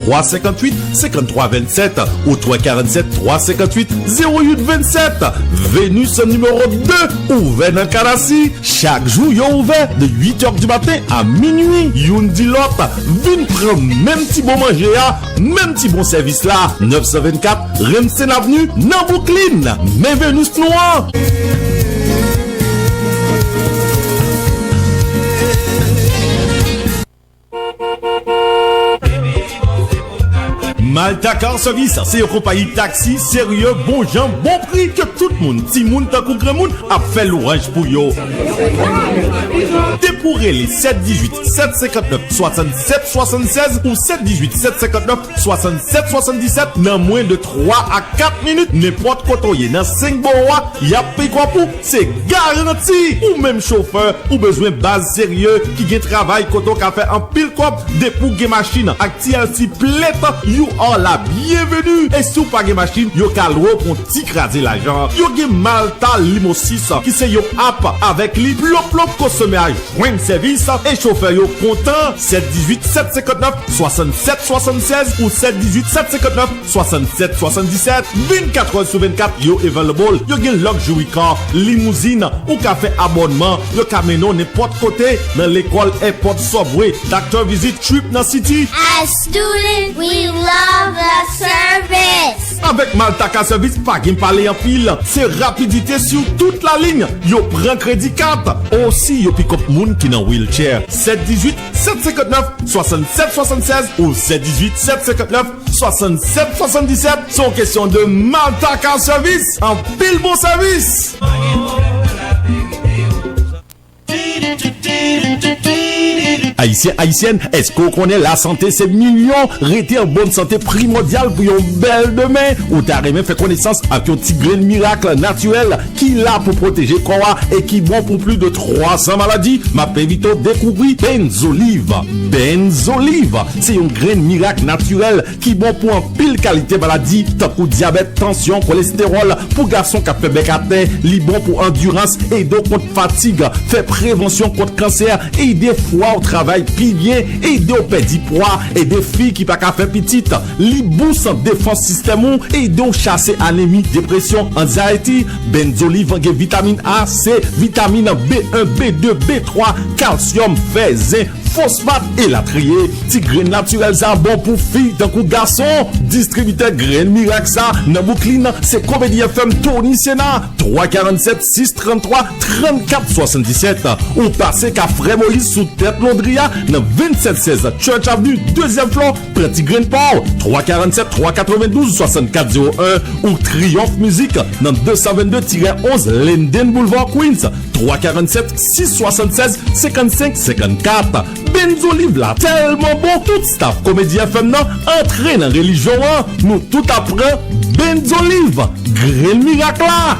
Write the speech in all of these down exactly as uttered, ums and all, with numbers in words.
twa senkantuit, senkanntwa vennsèt ou twa karannsèt, twa senkantuit, zewo uit vennsèt. Venus nimewo de, ouvè nan Kanasi. Chak jou yo ouvè de uit è di maten a minui. Youn di lòt, vin pran menm ti bon manje a, menm ti bon sèvis la. Nèf san vennkat Remsen Avenue, nan Brooklyn. Men Venus nou an! Malta Car Service se yon konpayi taksi serye, bon jan, bon pri, ke tout moun, timoun tankou granmoun, ap fè lwanj pou yo. Depi w rele sèt dizuit, sèt senkannnèf, swasannsèt swasannsèz ou sèt dizuit, sèt senkannnèf, swasannsèt swasanndisèt nan mwen de twa a kat minit, nenpòt kote w ye nan senk bò a, y ap peye kòb ou, se garanti. Ou menm chofè, ou bezwen baz serye ki gen travay kote w ka fè anpil kòb, depi w gen machin ak T L C plate, you are la bienvenue. E si w pa gen machin, yo ka lwe w pou yon ti kraze lajan. Yo gen Malta Limo sis, ki se yon app, avèk li, plop plop konsomè a jwenn sèvis e chofè yo kontan. Sèt dizuit, sèt senkannnèf, swasannsèt swasannsèz ou sèt dizuit, sèt senkannnèf, swasannsèt swasanndisèt. Vennkat è sou vennkat, yo available. Yo gen luxury car, limouzin, ou ka fè abònman, yo ka mennen w nenpòt kote, nan lekòl, airport, subway, doctor visit, trip nan city. As student, we love the service. Avèk Malta Car Service, pa gen pale anpil, se rapidite sou tout lalin. Yo pran kredi kat, osi yo pick up moun ki nan wheelchair. Sèt dizuit, sèt senkannnèf, swasannsèt swasannsèz ou sèt dizuit, sèt senkannnèf, swasannsèt swasanndisèt. Se yon kesyon de Malta Car Service. Anpil bon sèvis! Ayisyen, Ayisyèn, èske w konnen lasante se milyon? Rete an bòn sante primòdyal pou yon bèl demen. Ou ta renmen fè konesans ak yon ti grenn mirak natirèl ki la pou pwoteje kò a e ki bon pou plis de twa san maladi? M ap envite w dekouvri Benzoliv. Benzoliv se yon grenn mirak natirèl ki bon pou anpil kalite maladi, tankou dyabèt, tansyon, kolestewòl. Pou gason k ap fè bèk atè, li bon pou andirans, ede w kont fatig, fè prevansyon kont kansè, ede fwa w travay pi byen, ede w pèdi pwa, ede fi ki pa ka fè pitit. Li bous defans sistèm ou, ede w chase anemi, depresyon, anxiety. Benzoliv gen vitamin A, C, vitamin B en, B de, B twa, kalsyòm, fè, zen, fosfat, elatriye. Ti grenn natirèl sa bon pou fi tankou gason. Distribitè grenn mirak sa nan Bouklin, se Komedi F M Tony Sena, twa karannsèt, sis tranntwa, trannkat swasanndisèt. Ou pase ka Frè Moyiz sou tèt Londri a, nan vennsèt sèz Church Avenue, dezyèm flò, pran ti grenn pa w, twa karannsèt, twa katrevendouz, swasannkat zewo en, ou Triomphe Music, nan de san vennde tirè onz Linden Boulevard, Queens, twa karannsèt, sis swasannsèz, senkannsenk, senkannkat. Benzoliv la tèlman bon, tout staff Komedi F M nan antre nan relijyon an. Nou tout ap pran Benzoliv, grenn mirak la.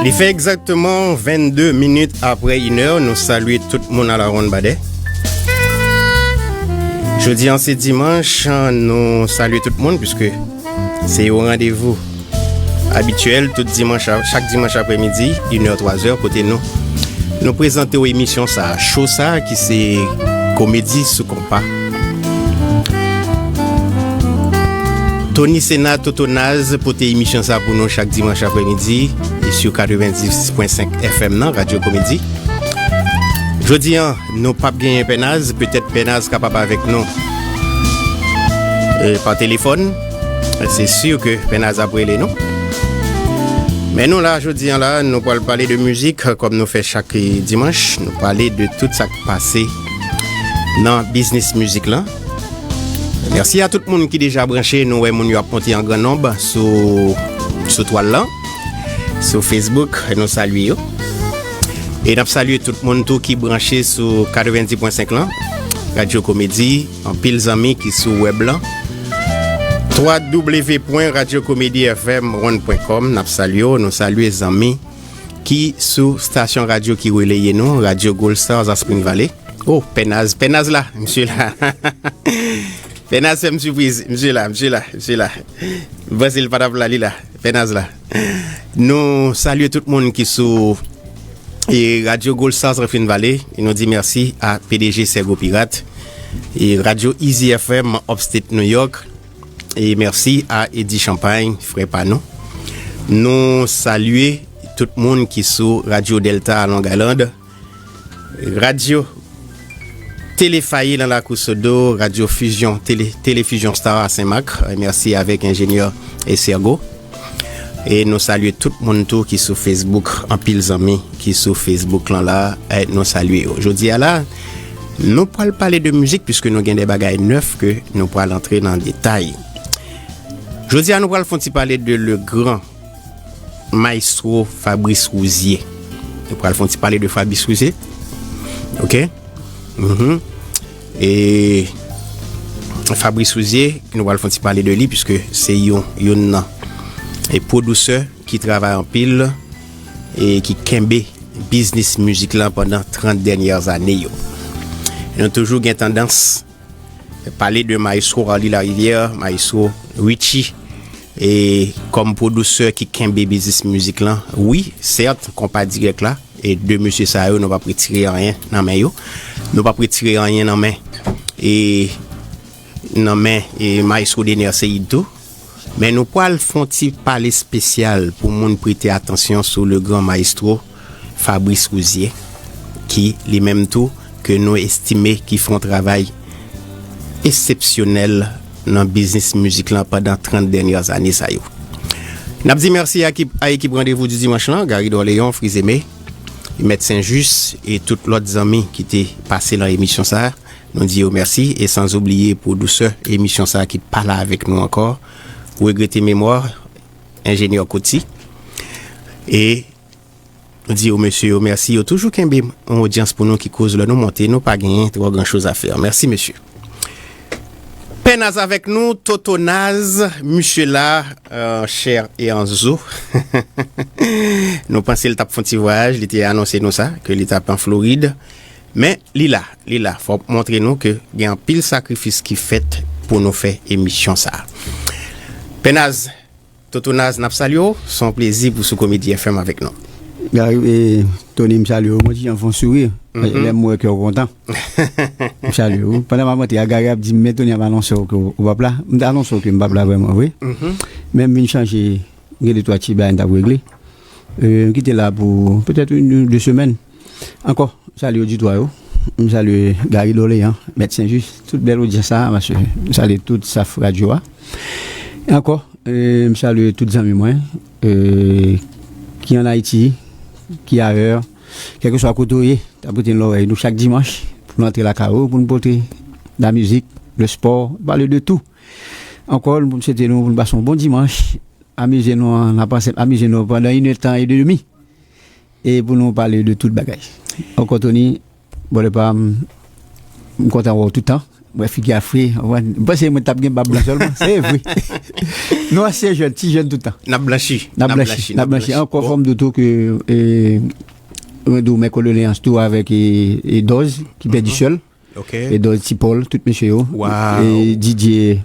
Li fè egzakteman vennde minit apre inè, nou salye tout moun a la ronn badè. Jodi an se dimanch, nou salye tout moun, piske se yon randevou abityèl, tout dimanch, chak dimanch apremidi, inè, twazè, kote nou, nou prezante w emisyon sa, show sa, ki se Komedi sou Konpa. Tony Sena, Toto Naz, pote emisyon sa pou nou chak dimanch apremidi, e sou katrevenndis pwen senk F M nan, Radyo Komedi. Jodi an, nou p ap genyen Pè Naz, petèt Pè Naz kapab avèk nou, e, pa telefòn. Se si ke Pè Naz ap rele nou. Men nou la, jodi an la, nou pral pale de mizik, kòm nou fè chak, e, dimanch. Nou pale de tout sa k pase nan biznis mizik lan. Mèsi a tout moun ki deja branche. Nou wè moun yo ap monte an gran nonb sou, sou twal lan, sou Facebook. Nou salye yo. E n ap salye tout moun tou ki branche sou katrevenndis pwen senk lan, Radyo Komedi. Anpil zanmi ki sou wèb lan, twa w w w pwen radyo komedi f m one pwen kòm. N ap salye w. Nou salye zanmi ki sou stasyon radyo ki releye nou, Radyo Gold Stars a Spring Valley. Oh, Pè Naz, Pè Naz la, misye la. Pè Naz fè m sipriz, misye la, misye la, misye la. M panse l pa t ap la, li la. Pè Naz la. Nou salye tout moun ki sou, e, Radyo Gold Stars Spring Valley. E nou di mèsi a P D G Sergo Pirate, e Radyo Easy F M Upstate New York. E mèsi a Eddy Champagne, frè pa nou. Nou salye tout moun ki sou Radyo Delta a Long Island, Radyo Tele Faye nan Lakou Sodo, Radyo Fusion, Tele, Tele Fusion Star a Senmak. E mèsi avèk enjenyè e Sergo. E nou salye tout moun tou ki sou Facebook. Anpil zanmi ki sou Facebook lan la, e nou salye yo. Jodi a la, nou pral pale de mizik, piske nou gen de bagay nèf ke nou pral antre nan detay. Jodi a, nou pral fè yon ti pale de le grand maestro Fabrice Rouzier. Nou pral fè yon ti pale de Fabrice Rouzier. Ok? Mhm. E Fabrice Rouzier, nou pral fè yon ti pale de li, piske se yon, youn nan, e, pwodisè ki travay anpil e ki kenbe biznis mizik lan pandan trant dènyè ane yo. Nou toujou gen tandans pale de Maestro Arly Larivière, Maestro Richie, e kòm pwodisè ki kenbe biznis mizik lan. Wi, sèt, konpa dirèk la, e de mesye sa yo, nou p ap retire anyen nan men yo. Nou p ap retire anyen nan men, e nan men, e Maestro Dener Ceïde tou. Men nou pral fè yon ti pale espesyal pou moun prete atansyon sou le gran maestro Fabrice Rouzier, ki li menm tou, ke nou estime ki fè yon travay eksepsyonèl nan biznis mizik lan pandan trant dènyè ane sa yo. N ap di mèsi a ekip, a ekip Randevou di Dimanch lan, Gary Dorléon, Frizeme, Mèt Senjis e tout lòt zanmi ki te pase nan emisyon sa a. Nou di yo mèsi e san oubliye pwodisè emisyon sa a ki pa la avèk nou ankò, regrete memwa, enjenyè Koti. E nou di yo, mesye yo, mèsi. Yo toujou kenbe yon odyans pou nou ki koz lè nou monte, nou pa genyen twò gran choz a fè. Mèsi, mesye. Pè Naz avèk nou, Toto Naz, misye la, euh, chè e an zo. Nou panse l t ap fè yon ti vwayaj, li te anonse nou sa, ke li t ap an Florid. Men, li la, li la. Fò montre nou ke gen anpil sakrifis ki fèt pou nou fè emisyon sa. Pè Naz, Toto Naz, n ap salye w. Se yon plezi pou sou Komedi F M avèk nou. Gary, e, Tony, m salye w. Mwen ti jan fè yon souri. Mhm. Lè m wè ke w kontan. M salye w. Pandan m ap antre a, Gary ap di m, men Tony ap anonse w ke w p ap la. M te anonse w ke m p ap la vrèman vre. Mhm. Men m vin chanje, gen de twa ti bagay m t ap regle. E, m kite la pou petèt yon de semèn. Ankò, m salye oditwa yo. M salye Gary Doléan, Mèt Senjis, tout bèl odyans sa a, mesye. M salye tout staf radyo a. E ankò, e, m salye tout zanmi mwen, e, ki ann Ayiti, ki ayè, kèlkeswa kote w ye, t ap rete lòrèy nou chak dimanch, pou nou antre lakay ou, pou nou pote la mizik, le spò, pale de tou. Ankò, pou m swete nou, pou nou pase yon bon dimanch, amize nou, an, n ap pase, amize nou pandan inèdtan e demi. E pou nou pale de tout bagay. Ankò, Tony, brother pa m, m kontan wè w tout tan. Mwen figi a fre, w konprann? M panse mwen t ap gen bab blan sèlman. Se vre. Nou ansyen jèn, ti jèn tout tan. N ap blanchi. N ap blanchi, n ap blanchi. Ankò, fò m di w tou ke, e, mwen di w mes condoléances tou avèk, e, e Dòz, ki pèdi sè l. Ok. E Dòz, Ti Pòl, tout mesye yo. Wow. E Didier,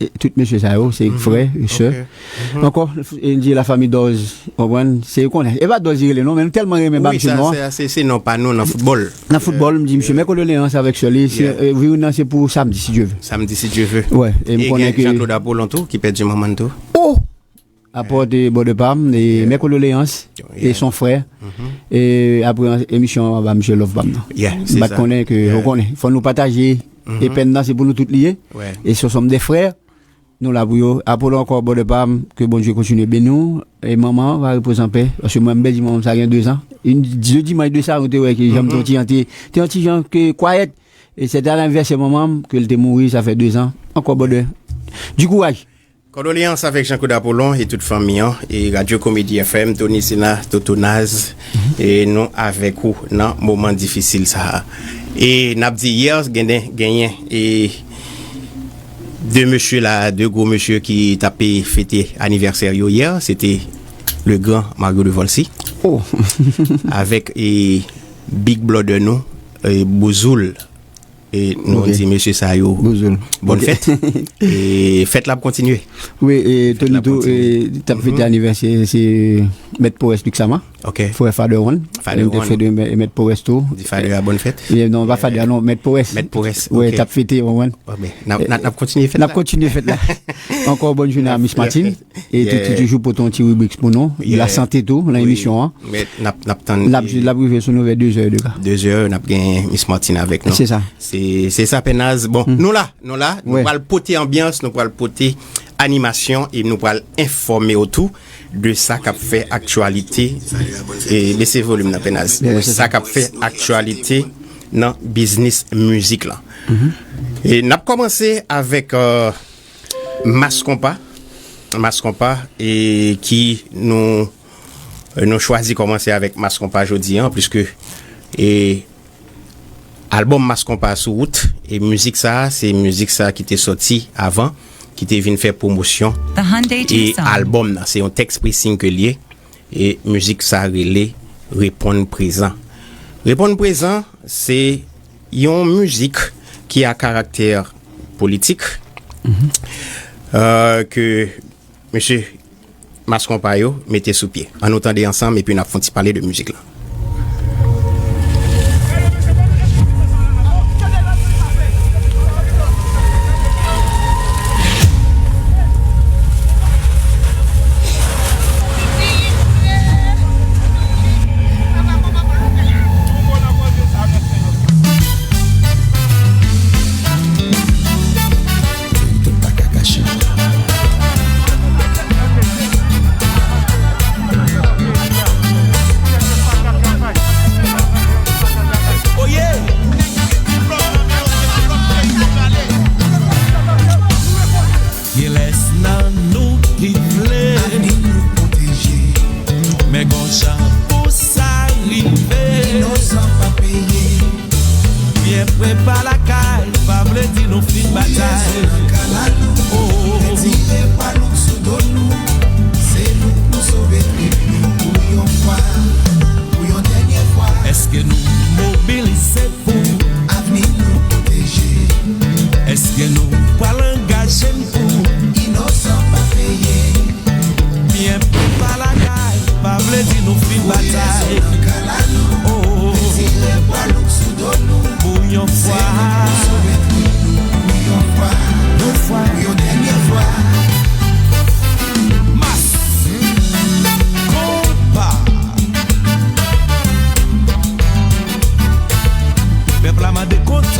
e tout mesye sa yo, se frè, e sè. Ok. Mhm. Ankò, e di la famille Dòz, w konprann, se yo konnen. E pa Dòz li rele non, men nou tèlman renmen bab se non. Wi, sa, se, se, se non pa nou nan foutbòl. Nan foutbòl, m di, misye, mes condoléances avèk sè li, se, e, reunion se pou samdi, si Dieu veut. Samdi, si Dieu veut. Wè, e m konnen ke Jean-Claude Apollon tou, ki pèdi manman l tou. Oh! Apò de bò de pa m, e mes condoléances, e son frè. Mhm. E apre emisyon an, ba misye love pa m nan. Yeah, se sa. M pa t konnen ke, ou konnen. Fò nou pataje, e pèn nan, se pou nou tout li ye. Wè. E ce sont des frères. Nou la pou yo. Apollon ankò bò de pa m, ke Bondye kontinye beni w. E manman va repoze an pè. Paske mwen, m pèdi manman m sa gen de zan. Yon de dimanch de sa, nou te wè ke jan m te yon ti jan, te, te yon ti jan ke kwayèt. E se te anivèsè manman m, ke l te mouri, sa fè de zan. Ankò bò de. Du kouraj. Kondoleyans avèk Jean-Claude Apollon e tout fanmi an, e Radyo Komedi F M, Tony Sena, Toto Naz, e nou avèk ou nan moman difisil sa a. E n ap di yè, genyen, genyen, e de mesye la, de gwo mesye ki t ap fete anivèsè yo yè, se te le gran Mario de Volcy. Oh. Avèk, e, big brother nou, e, Bouzoul. E nou di mesye sa yo, bònn fèt. E fèt la ap kontinye. Wi, e Tony tou, e, t ap fete anivèsè, se Mèt Pores Luxama. Ok. Frè Father One. Father One. Fete Mèt Pores tou. Di Father a bònn fèt. Non, pa Father, non, Mèt Pores. Mèt Pores, ok. Wi, t ap fete, w konprann. N ap, n ap kontinye fèt la. N ap kontinye fèt la. Ankò, bòn jounen a Miss Martine. E Titi toujou pote yon ti ribrik pou nou. La sante tou, nan emisyon an. N ap, n ap tann. L ap, l ap rive sou nou vè de zè de ka. De zè, n ap gen Miss Martine avèk nou. Se sa. Se, se sa, Pè Naz. Bon, nou la, nou la. Nou pral pote anbyans, nou pral pote animasyon e nou pral enfòme w tou de sa k ap fè aktyalite. E bese volim nan, Pè Naz. Sa k ap fè aktyalite nan biznis mizik la. E n ap kòmanse avèk, euh, Mass Konpa. Mass Konpa, e ki nou, nou chwazi kòmanse avèk Mass Konpa jodi an, pliske, e, albòm Mass Konpa sou wout, e mizik sa a, se mizik sa a ki te sòti avan, ki te vin fè pwomosyon e albòm nan. Se yon tèks pressing ke l ye. E mizik sa rele Reponn Prezan. Reponn Prezan, se yon mizik ki a karaktè politik, euh, ke mesye Mass Konpa yo mete sou pye. Ann nou tande ansanm epi n ap fè yon ti pale de mizik la. Gon jan pou sa rive. Inosan pa peye. Byen prepa lakay pa vle di nou fin batay. Oh. Retire pwa louk sou do nou. Se nou k pou sove trip nou pou yon fwa, pou yon dènye fwa. Èske nou mobilize pou avni nou pwoteje? Èske nou pral angaje n pou inosan pa peye? Byen prepa lakay pa vle di nou fin batay. Oh, oh, oh. Pou yon fwa. Yon fwa. Yon dènye fwa. Mas konpa. Pèp la mande kont.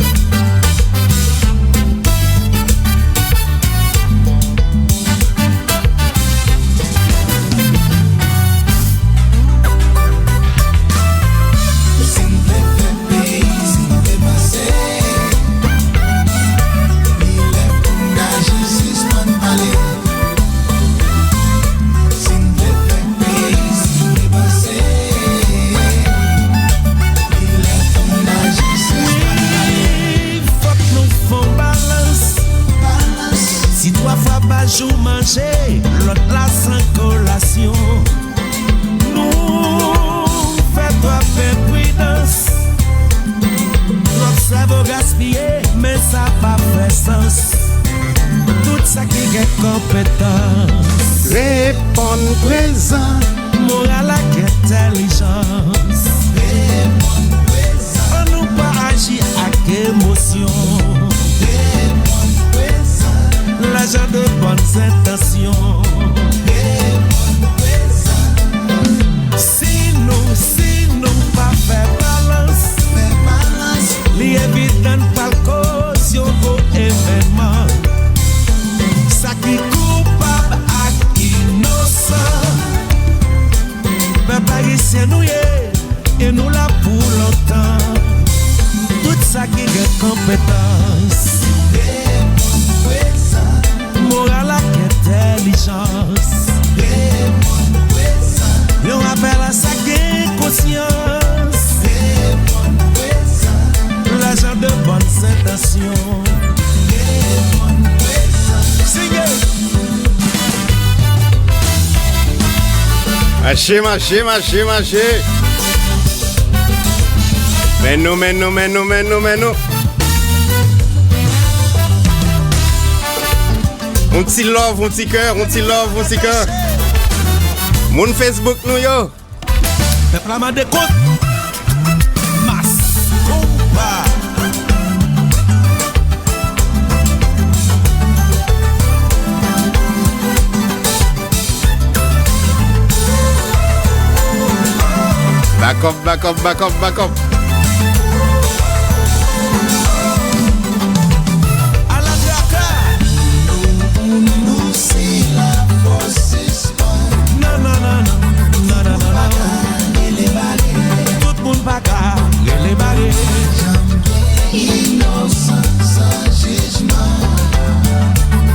Si n vle fè peyi, si n vle vanse, li lè pou n aji, sispann pale. Si n vle fè peyi, si n vle vanse, li lè pou n aji, sispann pale. Wi, fòk nou fè yon balans. Balans. Si twa fwa pa jou manje, lòt la san kolasyon. Nou fè twòp enpridans. Twòp sèvo gaspiye, men sa pa fè sans. Tout sa ki gen konpetans. Reponn prezan. Moral ak entèlijans. Reponn prezan. An nou pa aji ak emosyon. Reponn prezan. Lajan de bòn entansyon. Reponn prezan. Si nou, si nou pa fè balans, fè balans, li evidan n pral koz yon gwo evènman. Sa ki koupab ak inosan. Pèp ayisyen nou ye, e nou la pou lontan. Tout sa ki gen konpetans. Reponn prezan. Moral ak entèlijans. Reponn prezan. Yon apèl a sa k gen konsyans. Reponn prezan. Lajan de bòn entansyon. Reponn prezan. Sing it. Mache, mache, mache, mache. Men nou, men nou, men nou, men nou, men nou. Yon ti love, yon ti kè, yon ti love, yon ti kè. Moun Facebook nou yo. Pèp la mande kont. Mas konpa. Back up, back up, back up, back up. Ala traka. Nou, nou, nou, se la fòs. Non, non, non, non. Non, non, non, non. Tout moun pa ka rele bare. Inosan san jijman.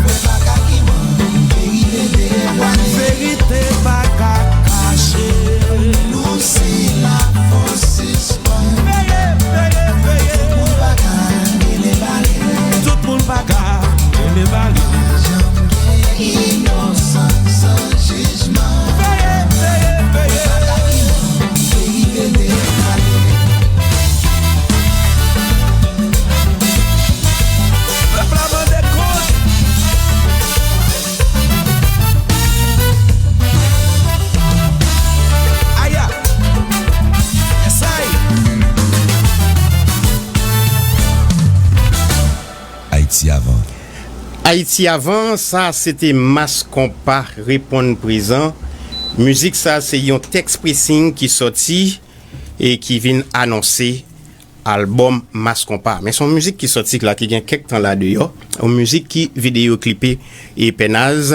Vre pa ka kiman. Verite devwale. Verite pa ka kache. Nou se la fòs sispann. Veye, veye, veye. Tout moun pa ka rele bare. Tout moun pa ka rele bare. Inosan san jijman. Veye, veye, veye. Pèp la mande kont. Aya. Yes I. Ayiti avan. Ayiti avan, sa se te Mas Konpa, Reponn Prezan. Mizik sa se yon tèks pressing ki sòti e ki vin anonse albòm Mas Konpa. Men se yon mizik ki sòti la, ki gen kèk tan la deyò. Yon mizik ki videyo klipe e pènaz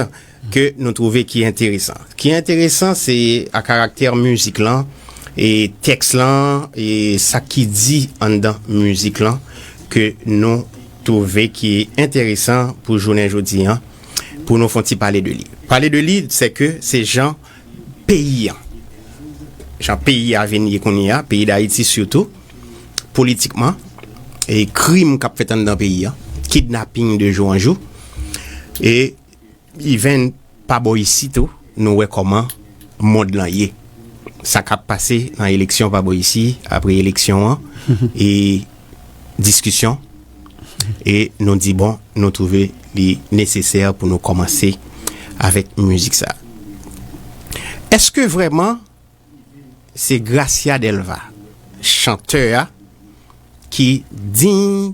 ke nou twouve ki enteresan. Ki enteresan, se a karaktè mizik lan, e tèks lan, e sa ki di anndan mizik lan, ke nou twouve ki enteresan pou jounen jodi an, pou nou fè yon ti pale de li. Pale de li, se ke se jan peyi an, jan peyi a vin ye kounye a, peyi Dayiti sitou, politikman, e krim k ap fèt anndan peyi a, kidnaping de jou an jou, e even pa bò isi tou, nou wè kòman mond lan ye. Sa k ap pase nan eleksyon pa bò isi, apre eleksyon an, e diskisyon, e nou di, bon, nou twouve li nesesè pou nou kòmanse avèk mizik sa. Èske vrèman se Gracia Delva, chantè a, ki diy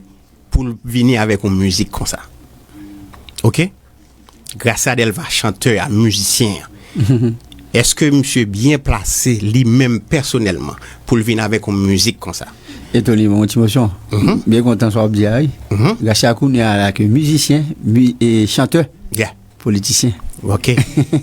pou l vini avèk yon mizik konsa? Oke? Gracia Delva, chantè a, mizisyen an. Èske misye byen plase li menm pèsonèlman pou l vin avèk yon mizik konsa? Etoni, bon, ti mosyon. Byen kontan sa w ap di a, wi. Gracia kounye a la ke mizisyen, mi, e chantè, Yeah. politisyen. Ok.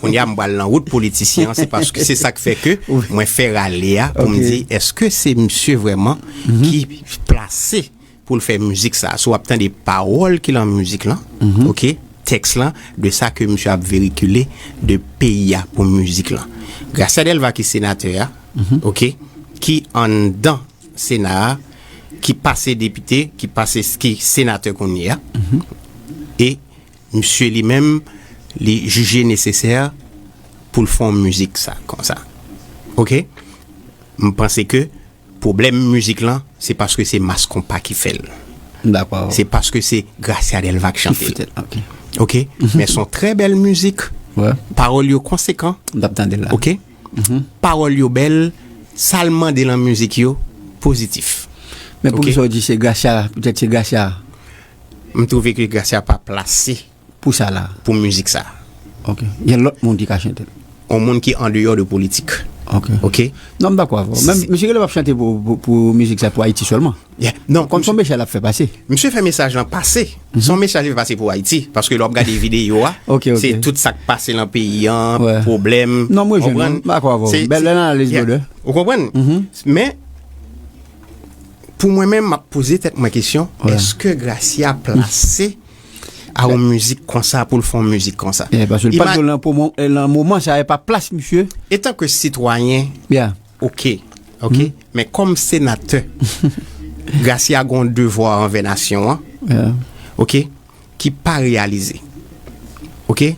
Kounye a, m pral nan wout politisyen an, se paske se sa k fè ke mwen fè rale a pou m Ok. di, èske se misye vrèman ki plase pou l fè mizik sa? Si w ap tande pawòl ki lan mizik lan, ok, tèks lan, de sa ke misye ap verikile de peyi a pou mizik lan. Gracia Delva ki senatè a, ok, ki anndan Sena a, ki pase depite, ki pase s- ki senatè kounye a, e misye li menm, li jije nesesè pou l fè yon mizik sa, konsa. Ok? M panse ke pwoblèm mizik lan, se paske se Mass Konpa ki fè l. Dakò. Se paske se Gracia Delva k chante l. Ki fè l, ok. Ok? Men se yon trè bèl mizik. Wè. Pawòl yo konsekan. M t ap tande l la. Ok? Pawòl yo bèl. Sa l mande lan mizik yo, pozitif. Men Ok. poukisa w di se Gracia, petèt se Gracia? M twouve ke Gracia pa plase Pou sa la. pou mizik sa. Ok. Gen lòt moun ki ka chante l. Yon moun ki andeyò de politik. Ok. Ok? Non, m dakò avè w. Men, misye genlè p ap chante pou, pou, pou mizik sa pou Ayiti sèlman. Yeah. Non, Kòm se yon mesaj l ap fè pase. Misye fè mesaj lan pase. Se yon mesaj li fè pase pou Ayiti. Paske lè w ap gade videyo a, Ok, se ok. tout sa k pase lan peyi an, Wè. pwoblèm. Non, mwen jwenn, Konprann? m dakò avè w. Se- Bèl se- analiz, yeah. brother. Ou konprann? Men, pou mwen menm, m ap poze tèt mwen kesyon, Wè. èske Gracia plase a yon mizik konsa pou l fè yon mizik konsa? Yeah, paske l pa Ima- t lan pou mo- lan moman sa, e pa plas misye. Etan ke sitwayen, Yeah. ok, ok, men kòm senatè, Gracia gon devwa anvè nasyon an, Yeah. ok, ki pa reyalize. Ok?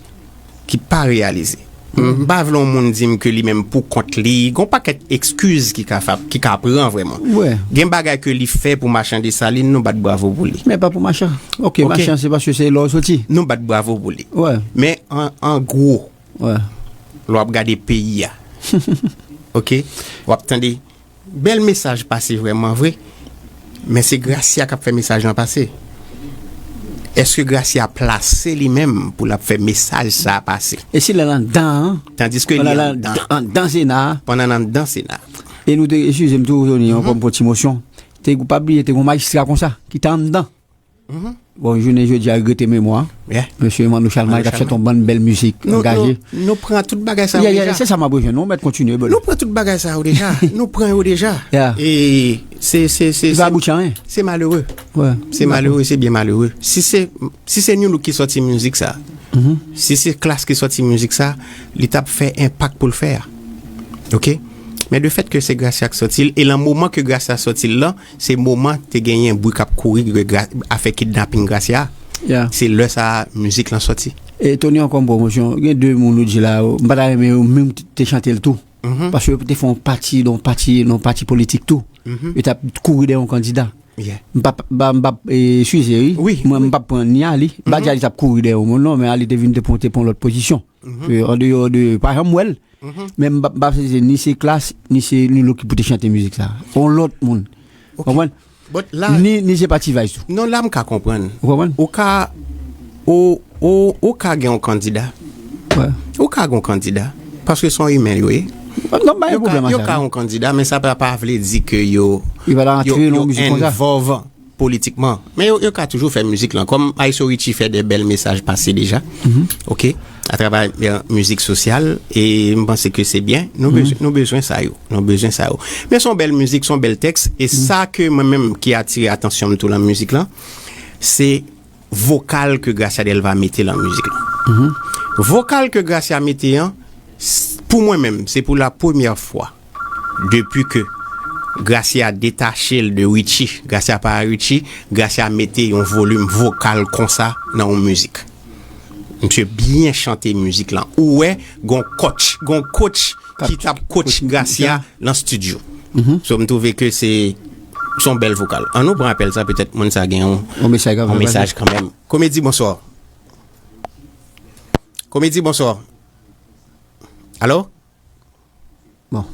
Ki pa reyalize. M pa vle yon moun di m ke li menm pou kont li. Gon pakèt ekskiz ki ka, fa- ki ka pran vrèman. Wè. Gen bagay ke li fè pou Machan Desalin, nou bat bravo pou li. Men pa pou Machan. Ok, Ok. Machan, se paske se la w soti. Nou bat bravo pou li. Wè. Men an, an gwo, Wè. lè w ap gade peyi a, ok, w ap tande bèl mesaj pase vrèman vre, men se Gracia k ap fè mesaj lan pase. Èske Gracia plase li menm pou l ap fè mesaj sa a pase? E si l al anndan an? Tandis ke li anndan. Anndan Sena a. Pandan l anndan Sena a. E nou te, eskize m tou, Tony, ankò m pran ti mosyon. Te, pa bliye, te gon majistra konsa, ki te anndan. Bon, jounen jodi a, regrete memwa. Yeah. Mesye Emmanuel Charlemagne, k ap chante yon bann bèl mizik, Nou, angaje. nou, nou pran tout bagay sa yo Yeah, yeah, deja. se sa m ap rejwenn. Nou mèt kontinye, brother. Nou pran tout bagay sa yo deja. Nou pran yo deja. Yeah. E se, se, se, Li pa se, abouti anyen. se malere. Wè. Se malere, se byen malere. Si se, si se New Look ki sòti mizik sa, si se Klass ki sòti mizik sa, li t ap fè enpak pou l fè a. Ok? Men de fèt ke se Gracia k sòti l, e lan moman ke Gracia sòti l lan, se moman te genyen bri k ap kouri, ke gra- afè kidnaping Gracia. Yeah. Se lè sa a mizik lan sòti. E Tony, ankò yon pwomosyon. Gen de moun ou di la, m pa ta renmen yo menm te chante l tou. Paske yo te fè yon pati, nan yon pati, nan yon pati politik tou. Yo t ap kouri dèyè yon kandida. Yeah. M p ap, ba- m p ap, e, eskize, wi. Wi, Mwen, m wi. p ap pran ni Ali. M pa di Ali t ap kouri dèyè yon moun, non, men Ali te vin te pran, te pran lòt pozisyon. E, andeyò de, pa janm wè l. Men m p ap, m p ap se ni se Klass, ni se New Look ki pou te chante mizik sa. Yon lòt moun. Ok. Konprann? But la Ni, ni se pa T-Vice tou. Non, la m ka konprann. Ou konprann? Ou ka, ou, ou, ou ka gen yon kandida. Wè. Ou ka gen yon kandida. Paske se yon imen yo ye. Non, pa gen Yo ka, pwoblèm a yo sa, ka non. yon kandida, men sa pa, pa vle di ke yo, Yo pa ta yo, antre nan yo mizik konsa. involve politikman. Men yo, yo ka toujou fè mizik lan. Kòm Iso Richie fè de bèl mesaj pase deja. Ok? Atravè, e, mizik sosyal. E m panse ke se byen. Nou bezwen, nou bezwen sa yo. Nou bezwen sa yo. Men se yon bèl mizik, se yon bèl tèks. E sa ke mwen menm ki atire atansyon m tou lan mizik lan, se vokal ke Gracia Delva mete lan mizik lan. Vokal ke Gracia mete an, s- pou mwen menm, se pou la premyè fwa Depi ke Gracia detache l de Richie, Gracia pa Richie, Gracia mete yon volim vokal konsa nan yon mizik. Misye byen chante mizik lan. Ou wè, gon coach, gon coach ki t ap coach Gracia nan studio. So, m twouve ke se, se yon bèl vokal. An nou pran apèl sa, petèt moun sa gen yon, yon mesaj kanmenm. Komedi, bonswa. Komedi, bonswa. Alo? Bon.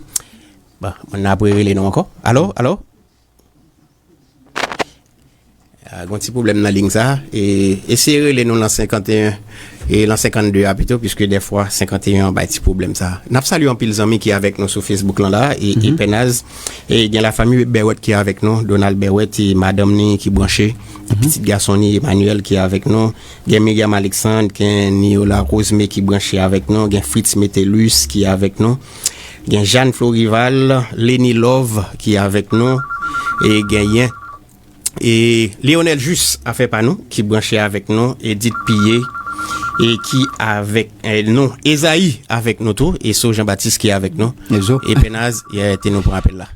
Bon, moun nan ap rele nou ankò. Alo, alo? Ah, gon ti pwoblèm nan liy sa. E, eseye rele nou nan senkanteyen e nan sennde a pito, piske dèfwa senkanteyen an bay ti pwoblèm sa. N ap salye anpil zanmi ki avèk nou sou Facebook lan la, e, e Pènaz, e gen lafanmi Bèwèt ki avèk nou, Donald Bèwèt e madanm ni ki branche, e pitit gason ni Emmanuel ki avèk nou, gen Myriam Alexandre, gen Niola Cosme ki branche avèk nou, gen Fritz Metellus ki avèk nou, gen Jeanne Florival, Leni Love ki avèk nou, e genyen, e Lionel Jus, afè pa nou, ki branche avèk nou, Edith Pillé, e ki avèk, e, nou, Ezayi avèk nou tou, e So Jean Baptiste ki avèk nou, e Pènaz, e, te nou pran apèl la.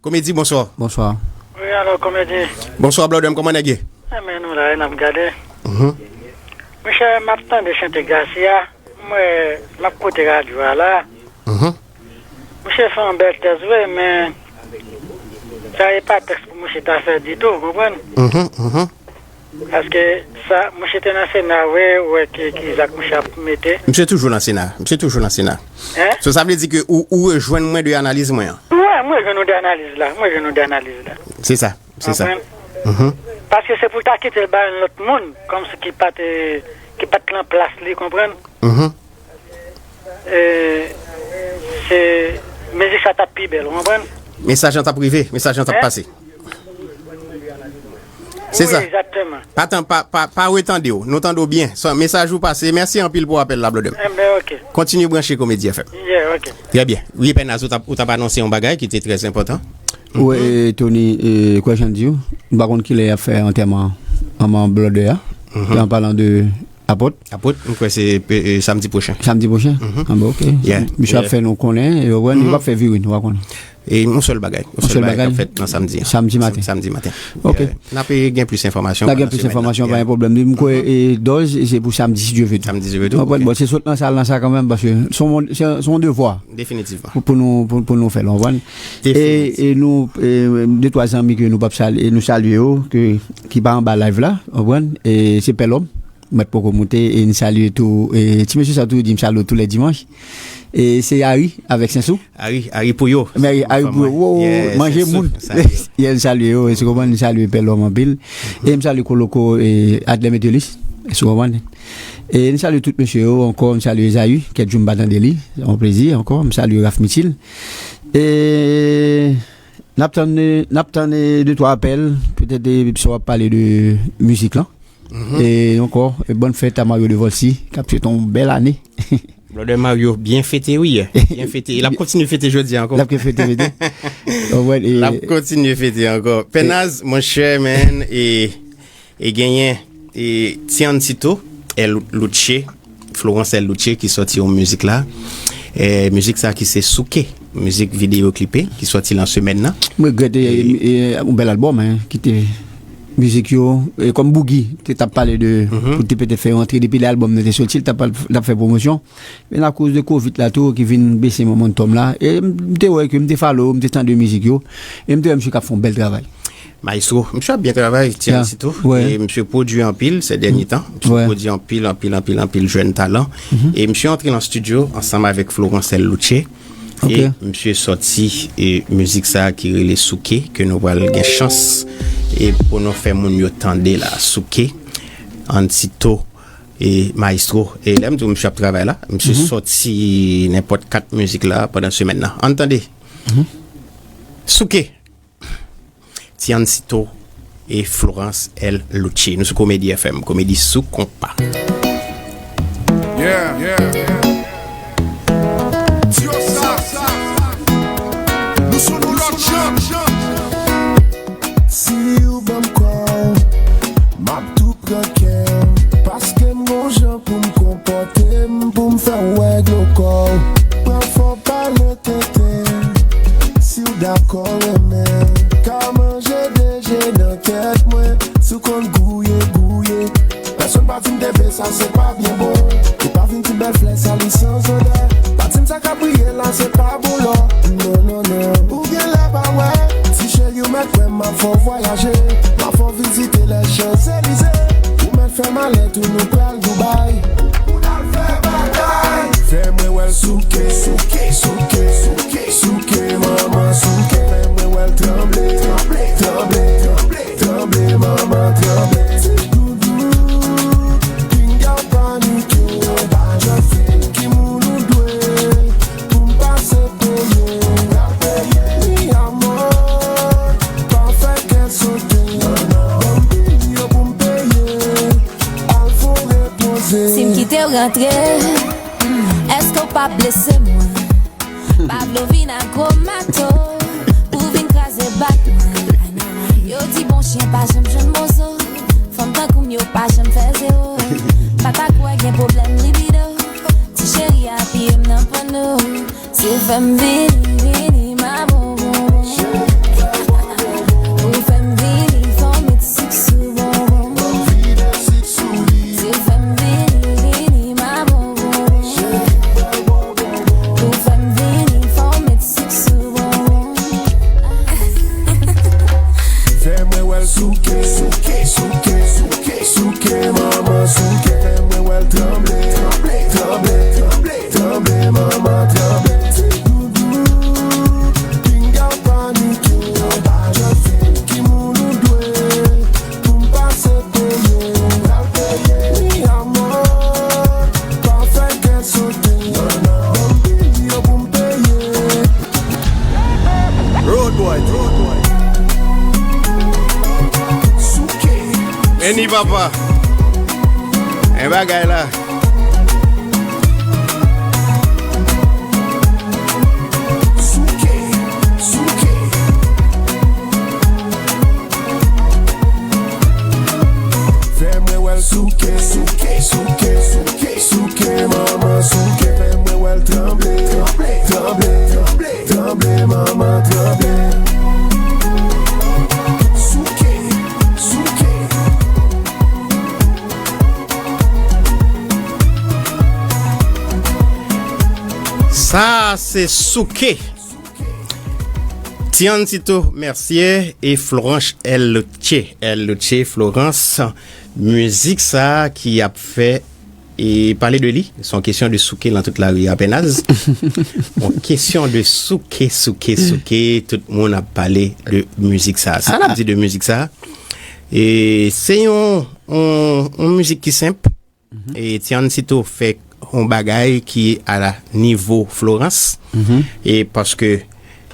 Komedi, bonswa. Bonswa. Wi, alo, Komedi. Bonswa, Blòdè m, kòman nèg ye? Enben, nou la, e n ap gade. Monchè, m ap tande chante Gracia, m wè, m ap koute radyo a la. Monchè fè yon bèl tèks vre, men sa e pa tèks pou monchè ta fè ditou, ou konprann? Paske sa, monchè te nan Sena vre, ou wè ki, ki zak monchè ap mete. Misye toujou nan Sena. Misye toujou nan Sena. Hein? So, sa vle di ke ou, ou rejwenn mwen de analiz mwen an. Wi, mwen rejwenn ou de analiz la. Mwen rejwenn ou de analiz la. Se sa, se sa. Paske se pou l ta kite l bay yon lòt moun, kòmsi ki pa te, ki pa t lan plas li, konprann? E, se, mizik sa t ap pi bèl, ou konprann? Mesaj lan t ap rive, mesaj lan t ap pase. Se sa. Wi, egzakteman. Pa tan, pa, pa, pa retande w. Nou tande w byen. Sa, mesaj ou pase. Mèsi anpil pou apèl la, Blòdè m. Enben, oke. Kontinye branche Komedi F M. Yeah, oke. Trè byen. Wi, Pènaz, ou t ap, ou t ap anonse yon bagay ki te trè enpòtan. Wi, e, Tony, e, kwè jan di w, m pa konn kilè y ap fè antèman an, an Blòdè a. An palan de Apot. Apot, m kwè se, e, samdi pwochen. Samdi pwochen? An bon, oke. Misye ap fè nou konnen, e, ou konprann, li p ap fè vire, nou pa konnen. E yon sèl bagay, yon sèl bagay k ap fèt nan samdi an. Samdi maten. Samdi maten. Oke. N ap gen plis enfòmasyon pandan semèn nan. N ap gen plis enfòmasyon, pa gen pwoblèm. M kwè, e, dòz, e se pou samdi, si Dye vle tou. Samdi, si Dye vle tou, oke. Bon, se sot nan sal nan sa kanmenm, paske se yon, se yon, se yon devwa. Definitivman. Pou, pou nou, pou, pou nou fè l, ou konprann? E, e nou, e, de twa zanmi ke nou p ap salye, nou salye yo, ke, ki pa anba live la, ou konprann? E se Pè Lòm. Mèt poko moute, e n salye tou, e ti mesye sa tou di m salye w tou lè dimanch. E se Ari avèk Sensou. Ari, Ari Pouyo. Men Ari, Ari Pouyo, wo, wo, manje moun. Yè, n salye yo, èske w konprann, n salye Pè Lòm anpil. E m salye Koloko, e Adlè Metelis, èske w konprann. E n salye tout mesye yo ankò, n salye Ezayi, kèk jou m pa tande li, se yon plezi ankò, m salye Raf Mitil. E n ap tann, n ap tann, e, de twa apèl, petèt, e, sa w ap pale de mizik lan. E ankò, e bòn fèt a Mario Devolcy, k ap swete yon bèl ane. Blòdè Mario byen fete, wi. Byen fete. E l ap kontinye fete jodi a ankò. L ap kontinye fete, fete. Ou konprann, e l ap kontinye fete ankò. Pènaz, monchè, man, e, e genyen, e Tiancito, El Luce, Florence El Luce ki sòti yon mizik la. E, mizik sa ki se Souke, mizik videyo klipe ki sòti lan semèn nan. M regrèt, e, e, yon bèl albòm, en, ki te mizik yo, e kòm Boogie te t ap pale de, pou te petèt fè yon antre depi lè albòm nan te soti, l t ap, t ap fè pwomosyon. Men akoz de Covid la tou, ki vin bese momentum la, e m te wè ke m te follow, m te tande mizik yo, e m te wè misye k ap fè yon bèl travay. Maestro, misye ap byen travay, Tiancito. E misye pwodui anpil sè dènye tan. Misye pwodui anpil, anpil, anpil, anpil jèn talan. E misye antre nan estidyo ansanm avèk Florence El Luce. E misye sòti, e mizik sa ki rele Souke, ke nou pral gen chans, e pou nou fè moun yo tande la. Souke, Ansito, e Maestro. E lè m di w misye ap travay la, misye sòti nenpòt kat mizik la pandan semèn nan. Ann tande. Souke. Tiancito e Florence El Luce. Nou sou Komedi F M, komedi sou konpa. Yeah, yeah, yeah. Diosa, nou sou yon lòt jan. Si ou ban m kò w, m ap tou pran kè w. Paske m gon jan pou m konpòte m, pou m fè w wè gwo kò w. Pran fò pale tete. Kò renmen, ka manje deje nan tèt mwen. Si w konn gouye, gouye. Pèsonn pa di m te be sa, se pa byen bon. Ou pa vin ti bèl flè, sa li san zodè. Pa di m sa k ap briye la, se pa bon lò. Non, non, non. Ou gen lè pa wè. Ti cheri, ou mèt kwè m, m ap fè w vwayaje. M ap fè w vizite les Champs-Élysées. Ou mèt fè malèt ou, nou pral Dubai. Pou n al fè bagay. Fè mwen wè l souke, souke, souke, souke, souke, manman souke. Fè mwen wè l tranble, tranble, tranble, tranble, tranble, manman tranble. Ti doudou, pinga w panike. Anba jòf ki moun ou dwe. Pou m pase peye, pral peye. Mi amor, pa fè kè sote. Ban m pil yo pou m peye. Al fè w repoze. Si m kite w rantre, èske w p ap blese mwen? Pa vle w vin ak gwo mato, pou vin kraze bak mwen. Yo di bon chyen pa janm jwenn moso. Fanm tankou m yo pa janm fè zewo. Pa ta kwè gen pwoblèm libido. Ti cheri apiye m nan panno. Se fè m vini, vini, ma bon, bon, bon. Ou fè m vini, fò w met sik sou bonbon. Se fè m vini, vini, ma bon, bon, bon. Ou fè m vini, fò w met sik sou bonbon. Fè mwen wè l souke, souke, souke, souke, souke, manman souke. Fè mwen wè l tranble, tranble, tranble, tranble, tranble, manman tranble. Ti doudou, pinga w panike. Anba jòf ki moun ou dwe. Pou m pase peye, pral peye. Mi amor, pa fè kè sote. Ban m pil yo pou m peye. Road boy. Souke. Eni papa. En bagay la. Souke, souke. Fè mwen wè l souke, souke, souke, souke, souke, manman souke. Fè mwen wè l tranble, tranble, tranble, tranble, tranble, manman tranble. Souke, souke. Sa se souke. Tiancito Mercier e Florence Elche. Elche, Florence. Mizik sa ki ap fè e pale de li. Se yon kesyon de souke nan tout lari a Pènaz. Yon kesyon de souke, souke, souke. Tout moun ap pale de mizik sa. Sa n ap di de mizik sa? E se yon, yon, yon mizik ki senp. E Tiancito fè yon bagay ki a la nivo Florence. E paske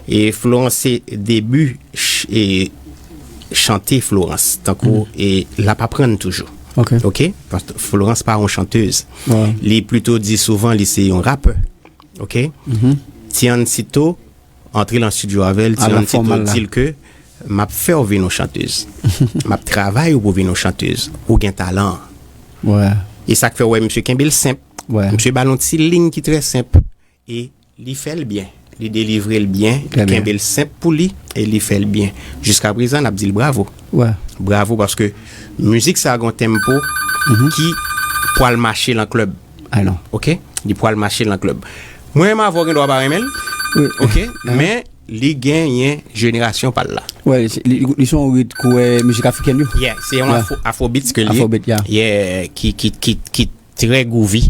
e Florence se debi ch- e chante Florence. Tankou e l ap aprann toujou. Ok. Ok? Paske Florence pa yon chantez. Li plito di souvan li se yon rapè. Ok? Tiancito antre nan estidyo avè l, Tiancito di l ke m ap fè w vin yon chantez. M ap travay ou pou vin yon chantez. Ou gen talan an. E sa k fè w wè misye kenbe l senp. Misye ba l yon ti liy ki trè senp. E li fè l byen. Li delivre l byen. Li kenbe l senp pou li. E li fè l byen. Jiska prezan, n ap di l bravo. Bravo paske mizik sa gen yon tempo ki pral mache nan klèb. Ok? Li pral mache nan klèb. Mwen menm avè w gen dwa pa renmen l. Ok? Men li genyen jenerasyon pa l la. Li se yon rit kouwè mizik afriken yo. Yeah, se yon afro, afrobeats ke li ye. Yeah, ki, ki, ki, ki trè gouvi.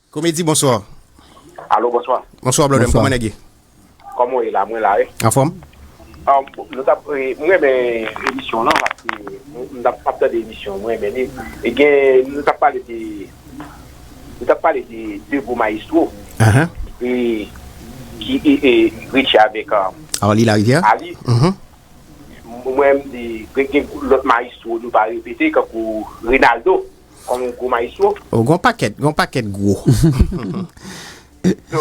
Komedi, bonswa. Alo, bonswa. Bonswa, brother m, kòman nèg ye? Kòman w ye la? Mwen la, wi. Anfòm? Ah, nou t ap, eh, mwen renmen emisyon lan, paske m, m t ap, m ap tande emisyon, mwen renmen li. E gen, nou t ap pale de, nou t ap pale de de gwo mayestwo. E, ki, e, e, Richie avèk, ah, Arly Larivière. Arly. Mwen, m di, gen, gen lòt mayestwo nou pa repete, kankou Reynaldo, kòm yon gwo mayestwo. Oh, gon pakèt, gon pakèt gwo. So,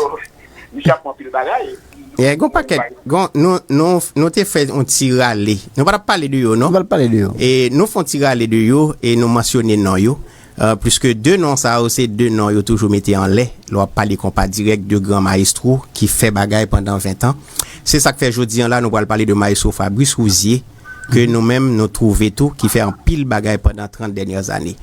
misye ap fè anpil bagay. Yeah, gon pakèt, gon, nou, nou, nou te fè yon ti rale. Nou pa t ap pale de yo, non? Nou pa t ap pale de yo. E nou fè yon ti rale de yo, e nou mansyone non yo. Euh, puiske de non sa yo, se de non yo toujou mete anlè. Lè w ap pale konpa dirèk de gran mayestwo ki fè bagay pandan ven tan. Se sa k fè jodi a la, nou pral pale de Maestro Fabrice Rouzier, ke nou menm nou twouve tou, ki fè anpil bagay pandan trant dènyè ane.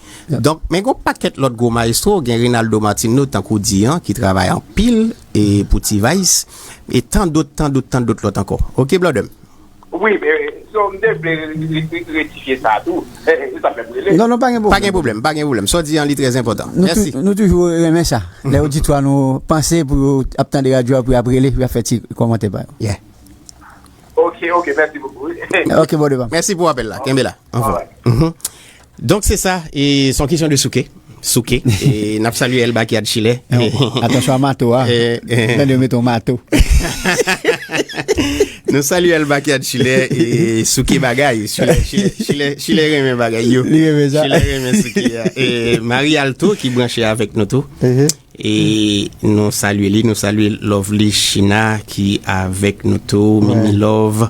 Donk, men gon pakèt lòt gwo maestro, gen Reynaldo Martineau, tankou w di an, ki travay anpil e pou T-Vice, e tan dòt, tan dòt, tan dòt lòt ankò. Oke, Blòdè m? Wi, men, so, m te vle re- re- re- rektifye sa tou. E, e, e sa fè m rele. Non, non, pa gen pwoblèm. Pa gen pwoblèm, pa gen pwoblèm. Sa w di an, li trè enpòtan. Mèsi. Nou toujou renmen sa. Lè oditwa nou panse pou yo ap tande radyo a, pou y ap rele, pou y ap fè ti kòmantè pa yo. Yeah. Ok, ok, mèsi bokou. Ok, bon debat. Mèsi pou apèl la. Kenbe la. Anfòm. Alright. Mhm. Donk, se sa. E se yon kesyon de souke. Souke. E n ap salye Elba ki a Chile. Atansyon a mato a. Tande yo mete yon mato. Nou salye Elba ki a Chile. E souke bagay. Chile, Chile, Chile, Chile renmen bagay yo. Li renmen sa. Chile renmen souke a. E Marie Alto ki branche avèk nou tou. E nou salye li, nou salye Lovely China ki avèk nou tou, Mimi Love,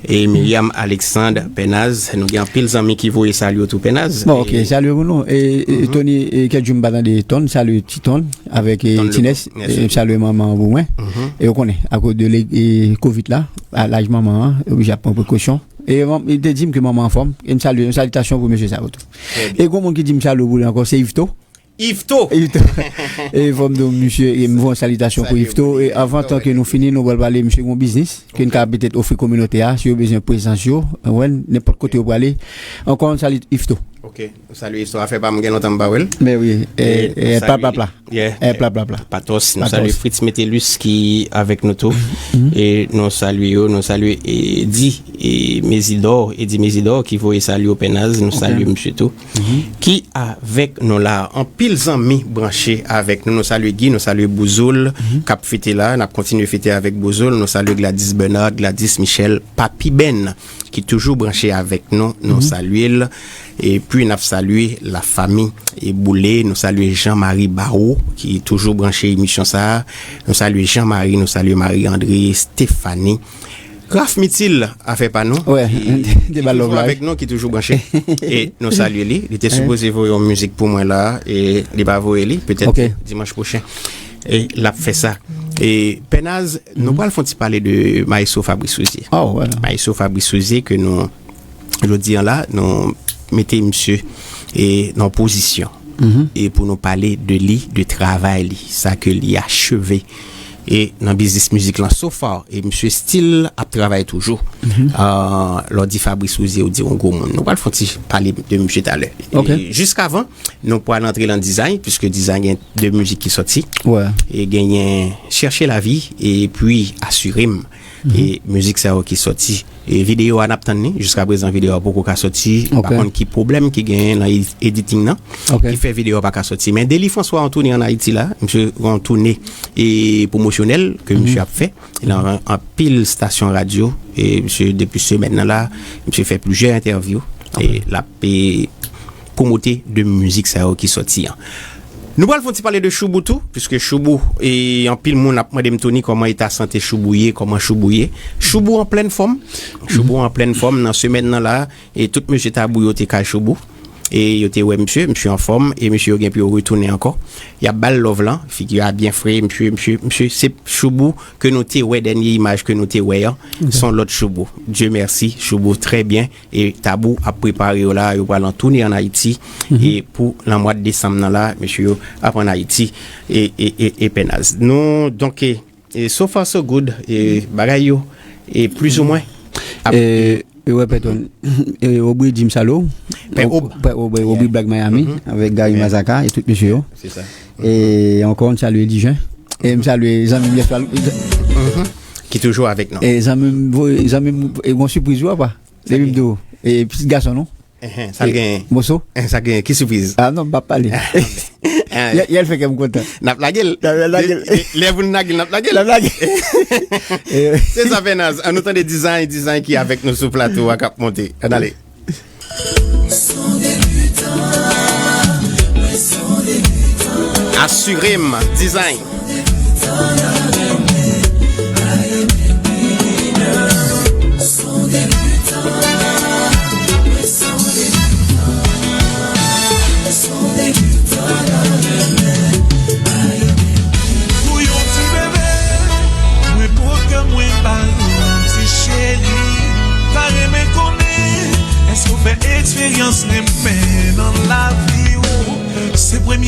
e Myriam Alexandre, Pènaz. Nou gen anpil zanmi ki voye salye w tou, Pènaz. Bon, ok, salye pou nou. E, e, Tony, e, kèk jou m pa tande Ton, salye Ti Ton avèk, e, Tines. E m salye manman an pou mwen. E ou konnen, akoz de le- e, kovid la, a laj manman an, oblije ap pran prekosyon. E manm- li te di m ke manman anfòm. E m salye, yon salitasyon pou mesye sa yo tou. E gon moun ki di m salye w pou li ankò, se Yveto. Yveto. Yveto. E fò m di w, misye, e m voye yon salitasyon pou Yveto. E avan tan ke nou fini, nou pral pale, misye gen yon biznis ke n ka petèt ofri kominote a, si yo bezwen prezans yo, wè, nenpòt kote yo prale. Ankò yon salut Yveto. Ok, salut Yveto, afè pa m gen lontan m pa wè l. Men wi, e, e, pla, pla, pla. Yeah. E, pla, pla, pla. Patos, nou salye Fritz Metellus ki avèk nou tou. E nou salye yo, nou salye Edi, e Mezidor, Edi Mezidor ki voye salye w Pènaz, nou salye misye tou. Ki avèk nou la. Anpil zanmi branche avèk nou. Nou salye Guy, nou salye Bouzoul, k ap fete la. N ap kontinye fete avèk Bouzoul. Nou salye Gladys Bernard, Gladys Michel, Papi Ben, ki toujou branche avèk nou. Nou salye l. Epi n ap salye lafami e Boule. Nou salye Jean Marie Barreau, ki toujou branche emisyon sa a. Nou salye Jean Marie, nou salye Marie André, Stéphanie. Raf Mitil, afè pa nou, ki, ki toujou avèk nou, ki toujou branche. E nou salye li. Li te sipoze voye yon mizik pou mwen la, e li pa voye li. Petèt dimanch pwochen, e l ap fè sa. E Pènaz, nou pral fè yon ti pale de Maestro Fabrice Souzier. Maestro Fabrice Souzier ke nou, jodi a la, nou mete misye, e, nan pozisyon. E pou nou pale de li, de travay li, sa ke li acheve. E nan biznis mizik lan, so far, e misye still ap travay toujou. Ah, lè w di Fabrice Souzier, ou di yon gwo moun. Nou pral fè yon ti pale de misye talè. E jiskavan, nou pral antre lan dizay, piske dizay gen de mizik ki sòti. E genyen Chercher la vie, epi Asire m. E mizik sa yo ki sòti. E videyo a n ap tann li. Jiskaprezan, videyo a poko ka sòti. M pa konn ki pwoblèm ki genyen nan ed- editing nan, ki fè videyo a pa ka sòti. Men Dely François antoune an Ayiti la. Misye gen yon toune, e, pwomosyonèl ke misye ap fè. Nan anpil stasyon radyo. E misye, depi semèn nan la, misye fè plizyè entèvyou. E l ap, e, pwomote de mizik sa yo ki sòti an. Nou pral fè yon ti pale de Shoubou tou, piske Shoubou, e anpil moun ap mande m, Tony, kòman eta sante Shoubou ye, kòman Shoubou ye. Shoubou an plèn fòm. Shoubou an plèn fòm nan semèn nan la, e tout mesye Tabou yo te kay Shoubou. E yo te wè misye, misye anfòm, e mesye yo gen pou yo retounen ankò. Y ap ba l love lan, figi a byen fre, misye, misye, misye, se Shoubou ke nou te wè, dènye imaj ke nou te wè an, se yon lòt Shoubou. Dieu merci, Shoubou trè byen. E Tabou ap prepare yo la, yo pral an toune an Ayiti. E pou lan mwa desanm nan la, mesye yo ap an Ayiti. E, e, e, e Pènaz. Nou, donk, e, e so far so good, e bagay yo, e plizoumwen ap... E, e wè, Pè Ton, e, Obri di m salye w. Pè Ob. Pè Ob, e, Obri Black Miami, avèk Gary Mazaka e tout mesye yo. Se sa. E ankò, m salye Dijen. E m salye zanmi m yè swa. Ki toujou avèk nou. E zanmi m voye, zanmi m, e gon sipriz wi, apa. Depi m di w, e pitit gason nou. Enhen, sa l genyen? Moso. Enhen, sa l genyen? Ki sipriz? Ah non, m p ap pale. Yè, yè l fè kè m kontan. N ap lage l. N ap lage l. Lè pou n lage l, n ap lage l. N ap lage l. Se sa, Pènaz. Ann nou tande Dizay, Dizay ki avèk nou sou plato a k ap monte. Ann ale. Asire m, Dizay. Pou yon ti bebe, mwen pote mwen ba li.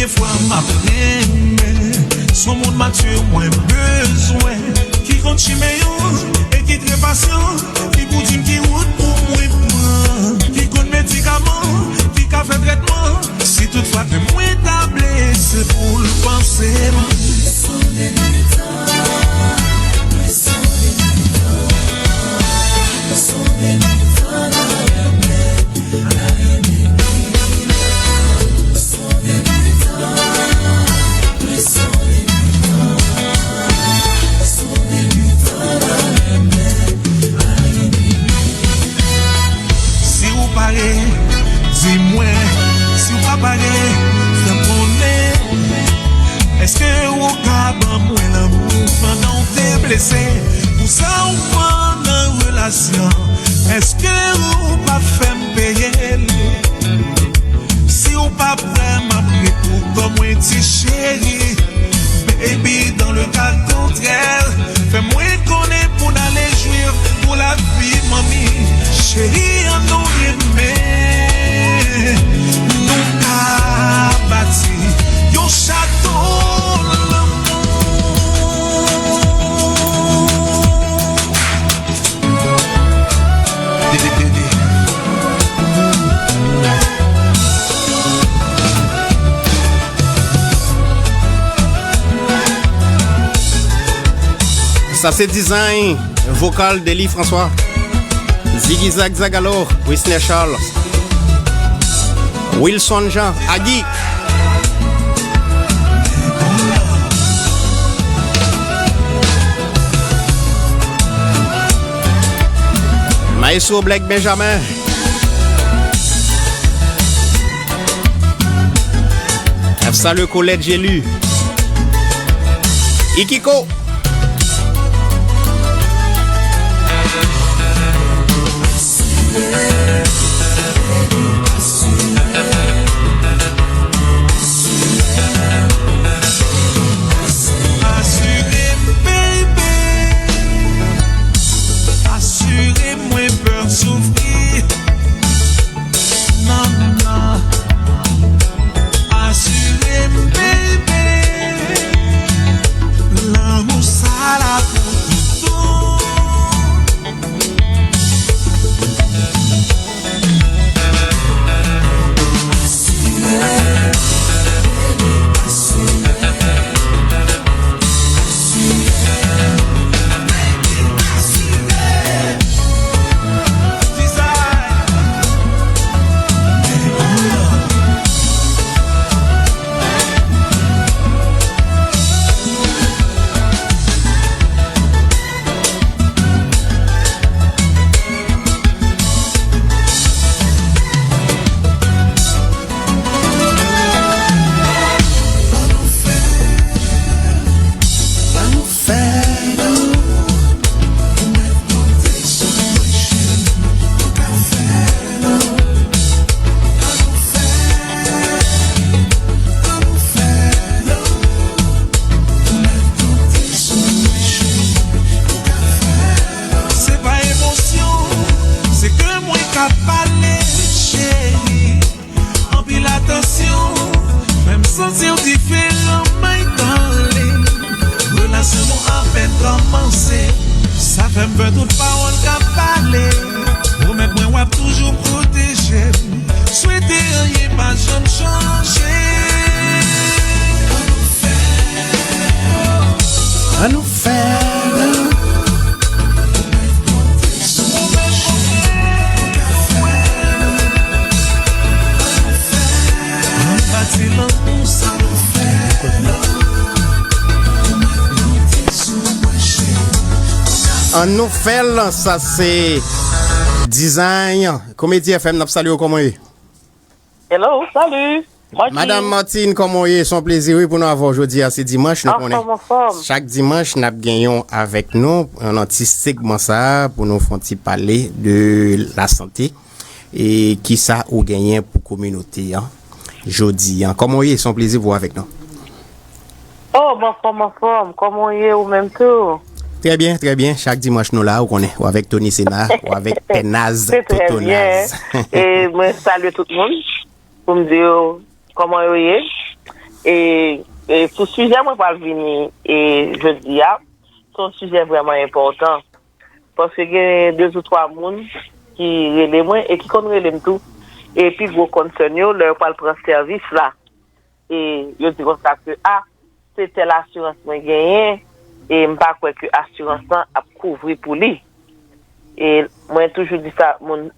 Defwa m ap renmen, s on moun matir mwen bezwen, ki konn chimen an e ki trè pasyan, ki pou di m ki wout pou mwen pran, ki konn medikaman, ki ka fè trètman, si toutfwa kè mwen ta blese pou l panse m. Si w pare, di mwen. Si w pa pare, fè m konnen. Èske ou ka ban mwen lanmou pandan w te blese? Pou sa ou pran nan relasyon, èske ou p ap fè m peye l? Si w pa prè, m ap ret pou kò mwen, ti cheri. Baby, dans le cas contraire, fè mwen konnen pou n ale jwi pou lavi, manmi. Cheri, an nou renmen, nou ka bati yon chato lanmou. Sa se dizay vokal Dely François, Ziggy Zag Zagalo, Wisner Charles, Wilson Jean, Agui. Maestro Black Benjamin. Ap salye kolèg Jeli. Ikiko. Asire m, baby. Asire m, mwen pè soufri. Non, non. Asire m, baby. Lanmou sa la pou toutan. Se pa emosyon, se ke mwen ka pale, cheri. Anpil atansyon, fè m santi w diferan, my darling. Relasyon nou apèn kòmanse, sa fè m pè tout pawòl k ap pale. Pwomèt mwen w ap toujou pwoteje m. Swete anyen pa janm chanje. Ann nou fè l. Ann nou fè l, sa se Design. Komedi F M, n ap salye w, kòman w ye? Hello, salut. Martine. Madame Martine, kòman w ye? Se yon plezi, wi, pou nou avè w jodi a. Se dimanch, nou konnen. Anfòm, anfòm. Chak dimanch, n ap gen yon avèk nou nan ti segman sa a pou nou fè yon ti pale de lasante e kisa ou genyen pou kominote an jodi a. Kòman w ye? Se yon plezi pou w avèk nou. Oh, m anfòm, anfòm. Kòman w ye, ou menm tou? Trè byen, trè byen. Chak dimanch nou la, ou konnen. Ou avèk Tony Sena, ou avèk Pè Naz, Toto Naz. Se trè byen. E mwen salye tout moun pou m di yo kòman yo ye. E, e sou sijè mwen pral vini e jodi a, se yon sijè vrèman enpòtan. Paske gen de ou twa moun ki rele mwen e ki konn rele m tou. E pi gwo konsèn yo, lè yo pral pran sèvis la, e yo di konsa ke, a, se tèl asirans mwen genyen, e m pa kwè ke asirans lan ap kouvri pou li. E mwen toujou di sa, moun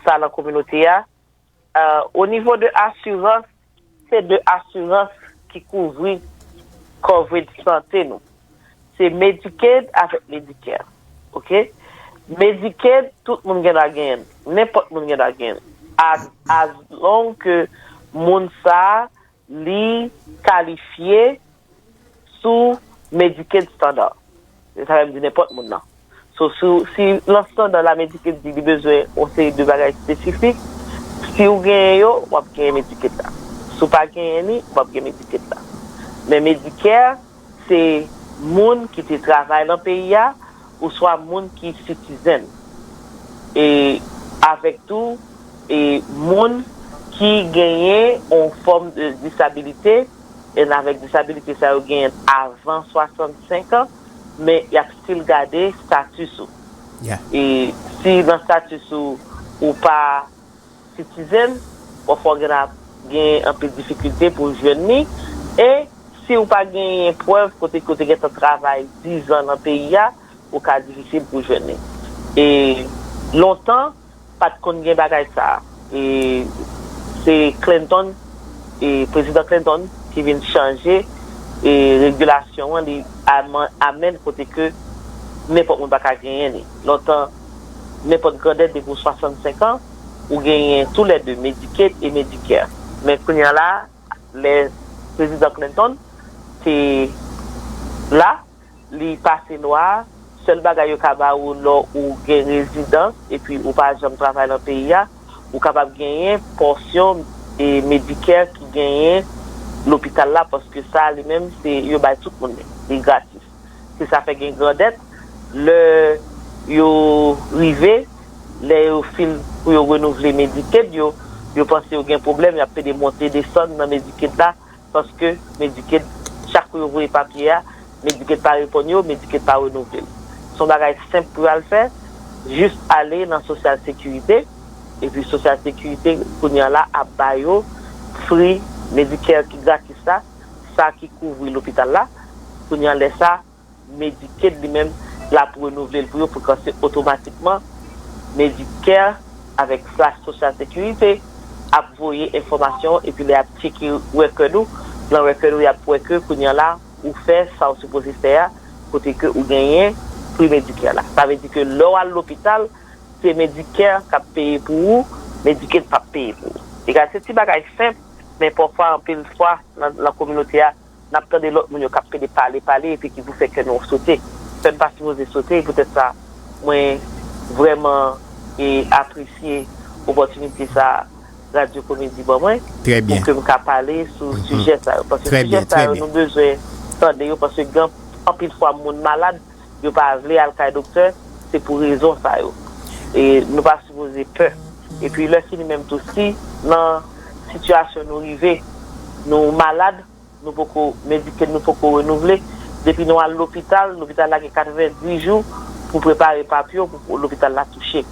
sa nan kominote a, o nivo de asirans, se de asirans ki kouvri coverage sante nou. Se Medicaid avèk Medicare. Oke? Medicaid, tout moun gen dwa genyen l. Nenpòt moun gen dwa genyen l. As, as long ke moun sa a, li kalifye sou Medicaid standard. Sa vle di nenpòt moun nan. So, si, si nan standard la Medicaid di li bezwen yon seri de bagay espesifik, si w genyen yo, w ap genyen Medicaid la. Si w pa genyen li, w ap gen Medicaid la. Men Medicare, se moun ki te travay nan peyi a, oswa moun ki citizen. E avèk tou, e moun ki genyen yon fòm de disabilite, e avèk disabilite sa yo genyen avan swasannsenk an, men y ap still gade status ou. E si nan status ou, ou pa citizen, pafwa w gen ap gen anpil difikilte pou w jwenn li. E si w pa genyen prèv kote ke w te gentan travay dizan nan peyi a, ou ka difisil pou w jwenn li. E lontan, pa t konn gen bagay sa a. E se Clinton, e Prezidan Clinton ki vin chanje e regilasyon an, li aman-, amèn kote ke nenpòt moun pa ka genyen li. Lontan, nenpòt grandèt depi w swasannsenk an, ou genyen toulède Medicaid e Medicare. Men kounye a la, lè Prezidan Clinton te la, li pase lwa a, sèl bagay yo ka ba ou lè ou gen rezidans epi ou pa janm travay nan peyi a, ou kapab genyen pòsyon e Medicare ki genyen lopital la, paske sa li menm se yo bay tout moun li, li gratis. Se sa fè gen grandèt, lè yo rive, lè yo fin pou yo renouvle Medicaid yo, yo panse yo gen pwoblèm, y ap pede monte desann nan Medicaid la, paske Medicaid, chak kou yo voye papye a, Medicaid pa reponn yo, Medicaid pa renouvle l. Se yon bagay senp pou y al fè, jis ale nan Sosyal Sekirite, epi Sosyal Sekirite kounye a la ap ba yo free Medicare ki gratis la, sa ki kouvri lopital la. Kounye a lè sa, Medicaid li menm l ap renouvle l pou yo, pou kòmsi otomatikman Medicare avèk slash Sosyal Sekirite ap voye enfòmasyon epi lè y ap tcheke record ou, nan record ou y ap wè ke kounye a la ou fè sa w sipoze fè a, kote ke ou genyen pri Medicare la. Sa vle di ke lè w al lopital, se Medicare k ap peye pou ou, Medicaid p ap peye pou ou. Egal, se ti bagay senp, men pafwa, anpil fwa, nan, nan kominote a, n ap tande lòt moun yo k ap pede pale, pale, epi ki pou fè kè nou sote. Kè n pa sipoze sote, e poutèt sa, mwen vrèman e apresye opòtinite sa Radyo Komedi ban mwen, pou ke m ka pale sou sijè sa yo. Paske sijè sa yo, nou bezwen tande yo, paske gen anpil fwa moun malad, yo pa vle al kay doktè, se pou rezon sa yo. E nou pa sipoze pè. Epi lè fini menm tou, si nan sitiyasyon nou rive, nou malad, nou poko, Medicaid nou poko renouvle, depi nou al lopital, lopital la gen katrevenndis jou pou prepare papye w pou lopital la touche.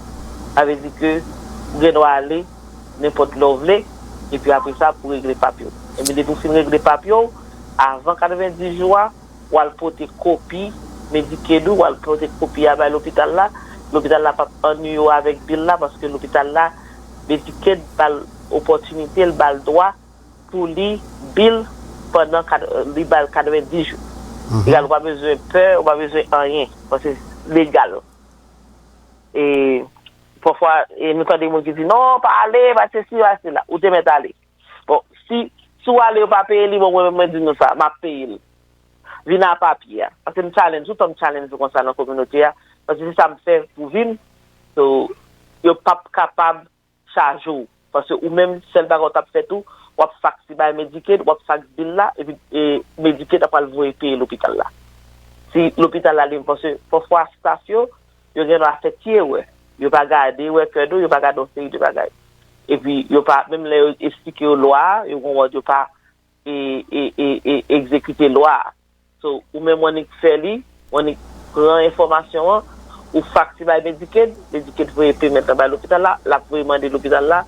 Sa vle di ke ou gen dwa ale nenpòt lè w vle, epi apre sa pou regle papye w. Epi depi w fin regle papye w, avan katrevenndis jou a, w al pote kopi Medicaid ou, w al pote kopi a bay lopital la. Lopital la p ap annuye w avèk bill la, paske lopital la, Medicaid ba l opòtinite, l ba l dwa pou li bill pandan kat-, li ba l katrevenndis jou. Egal, ou pa bezwen pè, ou pa bezwen anyen, paske legal. E pafwa, e nou tande moun ki di, "Non, pa ale, pa sesi, pa sela." Ou te mèt ale. Bon, si, si w ale, yo pa peye li, bon, mwen menm, mwen di nou sa, m ap peye l. Vin a papye a. Paske m challenge, tout tan m challenge ou konsa nan kominote a. Paske se sa m fè pou vin. So, yo p ap kapab chaje w. Paske ou menm, sèl bagay w t ap fè tou, w ap fax li bay Medicaid, w ap fax bill la, epi e, Medicaid ap al voye peye lopital la. Si lopital la, li, paske pafwa staff yo, yo gen dwa fè ti erè. Yo pa gade record ou, yo pa gade yon seri de bagay. Epi yo pa, menm lè yo esplike yo lwa a, yo gon wòd yo pa e, e, e, e egzekite lwa a. So, ou menm w annik fè li, w annik pran enfòmasyon an, ou fakti bay Medicaid, Medicaid voye payment lan bay lopital la, l ap voye mande lopital la,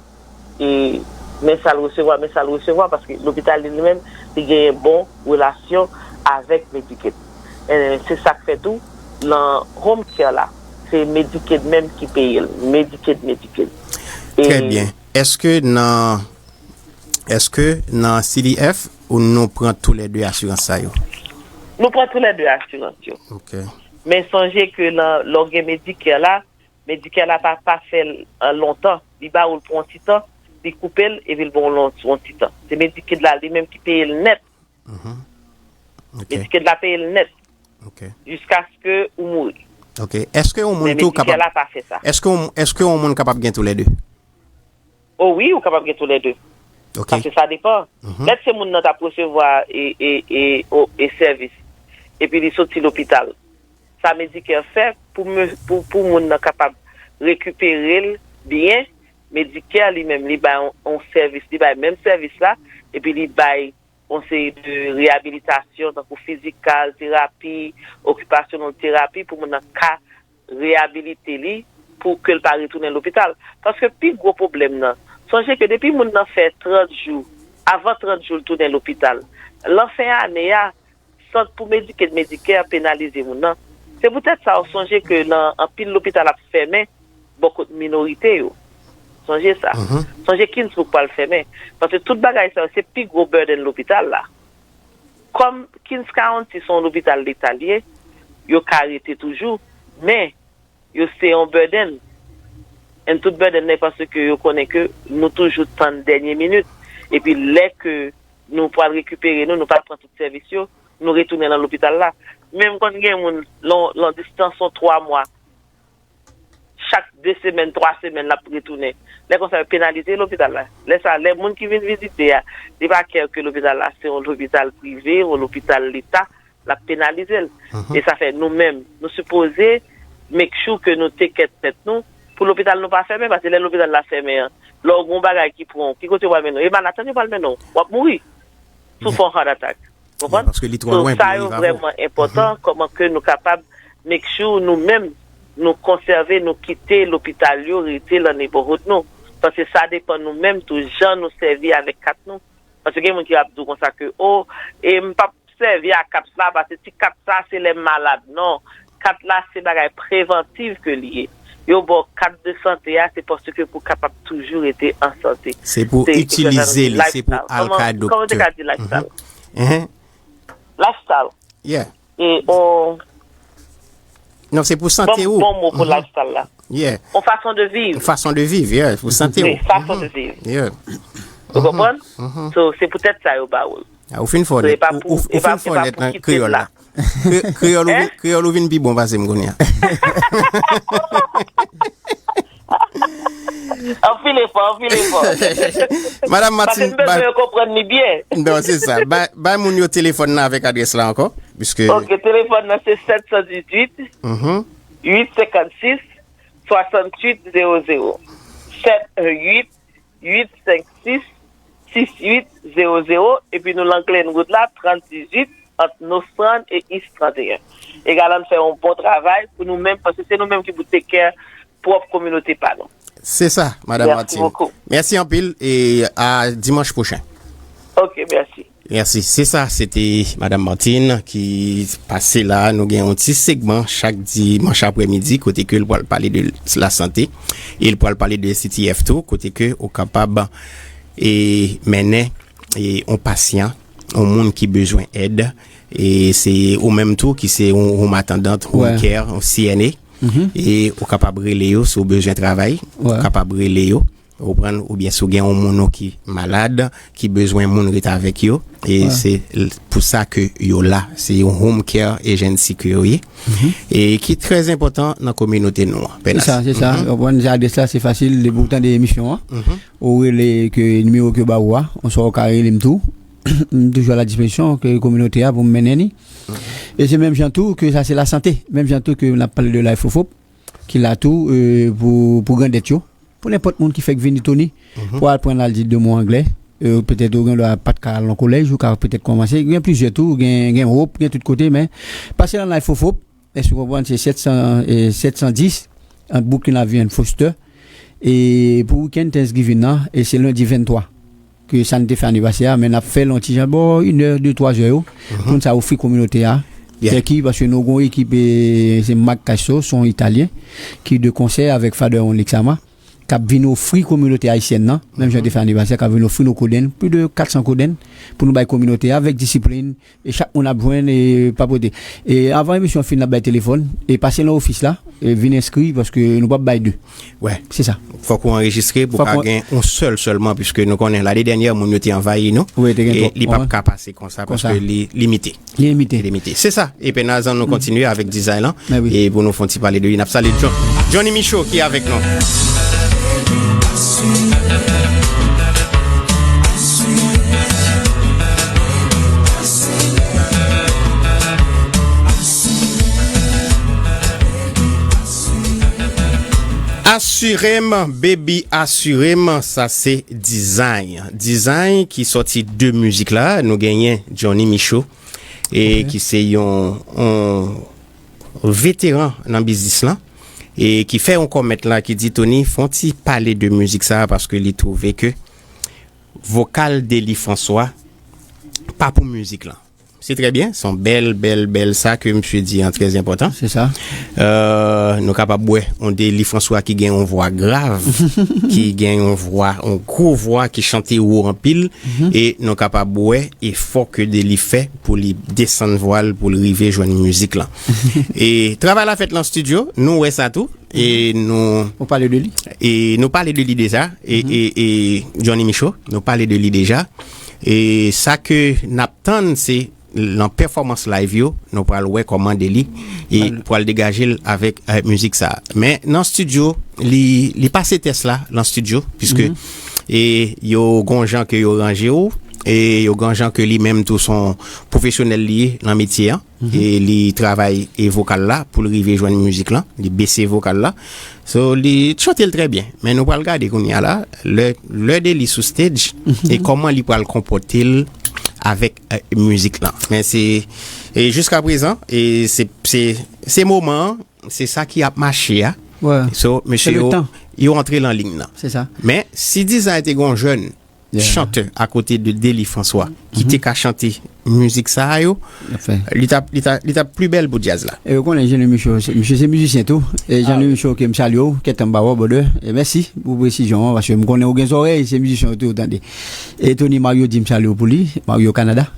e men sa l resevwa, men sa l resevwa, paske lopital li, li menm, li genyen bon relasyon avèk Medicaid. E se sa k fè tou, nan home care la, se Medicaid menm ki peye l. Medicaid, Medicaid. E Trè byen. Èske nan, èske nan C D F ou nou pran toulède asirans sa yo? Nou pran toulède asirans yo. Ok. Men sonje ke nan, lè w gen Medicare la, Medicare la pa, pa fè l, euh, lontan. Li ba ou l pou yon ti tan, li koupe l, epi l ba w l yon, yon ti tan. Se Medicaid la li menm ki peye l nèt. Mhm. Ok. Medicaid la peye l nèt. Ok. Jiskaske ou mouri. Ok. Èske yon moun Men tou Medicare kapab la pa fè sa. Èske yon, èske yon moun kapab gen toulède? O wi, ou kapab gen toulède. Ok. Paske sa depan. Mhm. Lèt se moun nan t ap resevwa e, e, e, o, e sèvis. Epi li soti lopital. Sa Medicare fè pou, me- pou, pou moun nan kapab rekipere l byen, Medicare li menm, li bay yon, yon sèvis, li bay menm sèvis la, epi li bay yon seri de reyabilitasyon, tankou fizikal terapi, okipasyonèl terapi, pou moun nan ka reyabilite li pou ke l pa retounen lopital. Paske pi gwo pwoblèm nan, sonje ke depi moun nan fè trant jou, avan trant jou l tounen lopital, lan fen ane a, sant pou Medicaid, Medicare penalize moun nan. Se poutèt sa w sonje ke nan anpil lopital ap fèmen bò kot minorite yo. Sonje sa. Mhm. Sonje Kingsbrook pral fèmen. Paske tout bagay sa yo, se pi gwo burden lopital la. Kòm Kings County se yon lopital leta l ye, yo ka rete toujou, men yo se yon burden. And tout burden nan paske yo konnen ke nou toujou tann dènye minit. Epi lè ke nou pral rekipere nou, nou pral pran tout sèvis yo, nou retounen nan lopital la. Menm konn gen moun, lon, lon distans yon twa mwa, chak de semèn, twa semèn, l ap retounen. Lè konsa, yo penalize lopital la. Lè sa, lè moun ki vin vizite a, li pa kè ke lopital la se yon lopital prive, yon lopital leta, l ap penalize l. Mhm. E sa fè nou menm, nou sipoze make sure ke nou take care tèt nou, pou lopital nou pa fèmen, paske lè lopital la fèmen an, lè w gen yon bagay ki pran w, ki kote yo pral mennen w? E Manhattan yo pral mennen w. W ap mouri. Si w fè yon heart attack. Konprann? Paske li twò lwen pou yo rive avè w. So, sa yo vrèman enpòtan, kòman ke nou kapab make sure nou menm, nou konsève, nou kite lopital yo rete nan neighborhood nou. Paske sa depann nou menm tou, jan nou sèvi avèk kat nou. Paske gen moun ki ap di w konsa ke, o, e m p ap sèvi a kat la, paske ti kat sa, se lè m malad. Non, kat la, se bagay prevantiv ke li ye. Yo ba w kat de sante a, se paske pou w kapab toujou rete an sante. Se pou itilize li, se pou al kay doktè. Kòman yo te ka di lifestyle? Mhm. Lifestyle. Yeah. E on... Non, se pou sante ou. Bon mo pou lifestyle la. Yeah. On fason de viv. Yon fason de viv, yeah, pou sante ou. Wi, fason de viv. Yeah. Ou konprann? So, se poutèt sa yo ba ou l. A, ou fin fò nèt. Ou, ou, ou fin fò nèt nan kreyòl la. Kre- Kreyòl ou vin, kreyòl ou vin pi bon pase m kounye a. Anpil efò, anpil efò. Madam Martine, paske m bezwen yo konprann li byen. Non, se sa. Bay, bay moun yo telefòn nan avèk adrès la ankò, piske... Ok, telefòn nan se sèt san dizuit, uit senkannsis, swasanntuit zewo zewo. Sèt uit, uit senk sis, sis uit zewo zewo, epi nou nan Glenwood la, trant dizuit, ant North Strand e East trant e en. E Galan fè yon bon travay pou nou menm, paske se nou menm ki pou take care pwòp kominote pa nou. Se sa, Madam Martine. Mèsi bokou. Mèsi anpil, e a dimanch pwochen. Ok, mèsi. Mèsi. Se sa, se te Madam Martine ki pase la. Nou gen yon ti segman chak dimanch aprèmidi kote ke l pral pale de lasante e l pral pale de C T F tou, kote ke ou kapab e mennen e yon pasyan, yon moun ki bezwen èd, e se ou menm tou ki se yon, yon atandant, home care, yon C N A, e ou kapab rele yo si w bezwen travay, ou kapab rele yo, ou konprann, oubyen si w gen yon moun ou ki malad, ki bezwen moun ret avèk yo, e se l- pou sa ke yo la. Se yon home care agency ke yo ye, e ki trè enpòtan nan kominote nou an. Se sa, se sa. Ou konprann, adrès la, se fasil, depi w tande emisyon an, ou rele ke nimewo ke yo ba ou a, oswa ou ka rele m tou. M toujou a la dispozisyon ke kominote a pou m mennen li. E se menm jan tou ke sa se lasante, menm jan tou ke n ap pale de Life of Hope, ki la tou, e, pou, pou grandèt yo, pou nenpòt moun ki fèk vini Tony, pou al pran l al di de mo anglè, Euh, petèt ou gen dwa pa t ka al nan kolèj, ou ka petèt kòmanse. Gen plizyè tou, gen, gen Hope, gen tout kote, men pase nan Life of Hope, èske w konprann, se sèt san, eh, sèt san dis, ant Brooklyn Avenue and Foster. E pou weekend Thanksgiving nan, e se lendi venntwa ke sa n te fè anivèsè a, men n ap fè l yon ti jan bò inè, de, twa zè yo, pou n sa ofri kominote a. Yeah. Tèki, paske nou gon ekip, e, se Mark Castro, se yon Italyen, ki de konsè avèk Father Onlix Ama, k ap vin ofri kominote ayisyèn nan, menm jan te fè anivèsè, k ap vin ofri nou kodenn, plis de kat san kodenn, pou nou bay kominote a avèk disiplin, e chak moun ap jwenn, e pa pote. E avan emisyon fin, n ap bay telefòn, e pase nan ofis la, e vin enskri, paske nou p ap bay de. Wè. Se sa. Fòk ou anrejistre pou ka gen yon sèl sèlman, piske nou konnen lane dènyè, moun yo te anvayi nou, e li p ap ka pase konsa, paske li limite. Li limite. Limite. Se sa. E Penaz, ann nou kontinye avèk dizay lan. E pou nou fè yon ti pale de li, n ap salye John, Johnny Michaud ki avèk nou. Asire m, baby, asire m, sa se Dizay. Dizay ki sòti de mizik la, nou genyen Johnny Michaud, e ki se yon, yon veteran nan biznis lan, e ki fè yon kòmèt la ki di, Tony, fè yon ti pale de mizik sa, paske li twouve ke vokal Delly François pa pou mizik lan. Se trè byen, se yon bèl, bèl, bèl sa ke misye di an trè enpòtan. Se sa. Euh, nou kapab wè yon Delly François ki gen yon vwa grav, ki gen yon vwa, yon gwo vwa ki chante wo anpil, e nou kapab wè efò ke Delly fè pou li desann vwa l, pou l rive jwenn mizik lan. E travay la fèt lan estidyo, nou wè sa tou, e nou Ou pale de li? E nou pale de li deja, e, e, e Johnny Michaud, nou pale de li deja. E sa ke n ap tann, se nan pèfòmans live yo, nou pral wè kòman Delly e pral degaje l avèk, eh, mizik sa. Men nan estidyo, li, li pase tès la nan estidyo, piske, e yo gon jan ke yo ranje w, e yo gon jan ke li menm tou se yon pwofesyonèl li ye nan metye an, e li travay e vokal la pou l rive jwenn mizik lan, li bese vokal la. So, li chante l trè byen. Men nou pral gade kounye a la, lè, lè Delly sou stage, e kòman li pral konpòte l avèk, eh, mizik lan. Men se, e jiska prezan, e se, se, se moman an, se sa ki ap mache a. So, mesye yo, yo antre lan liy nan. Se sa. Men, si Dizay te gon jèn chantè akote de Delly François, ki te ka chante mizik sa a yo, li t ap, li t ap, li t ap pli bèl pou djaz la. E ou konnen Johnny Michaud, se, misye se mizisyen tou. E Johnny Michaud, ke m salye w, kèt anba w, brother. E mèsi pou presizyon an, paske m konnen ou gen zòrèy, se mizisyen yo tou yo tande. E Tony Mario di m salye w pou li, Mario Canada.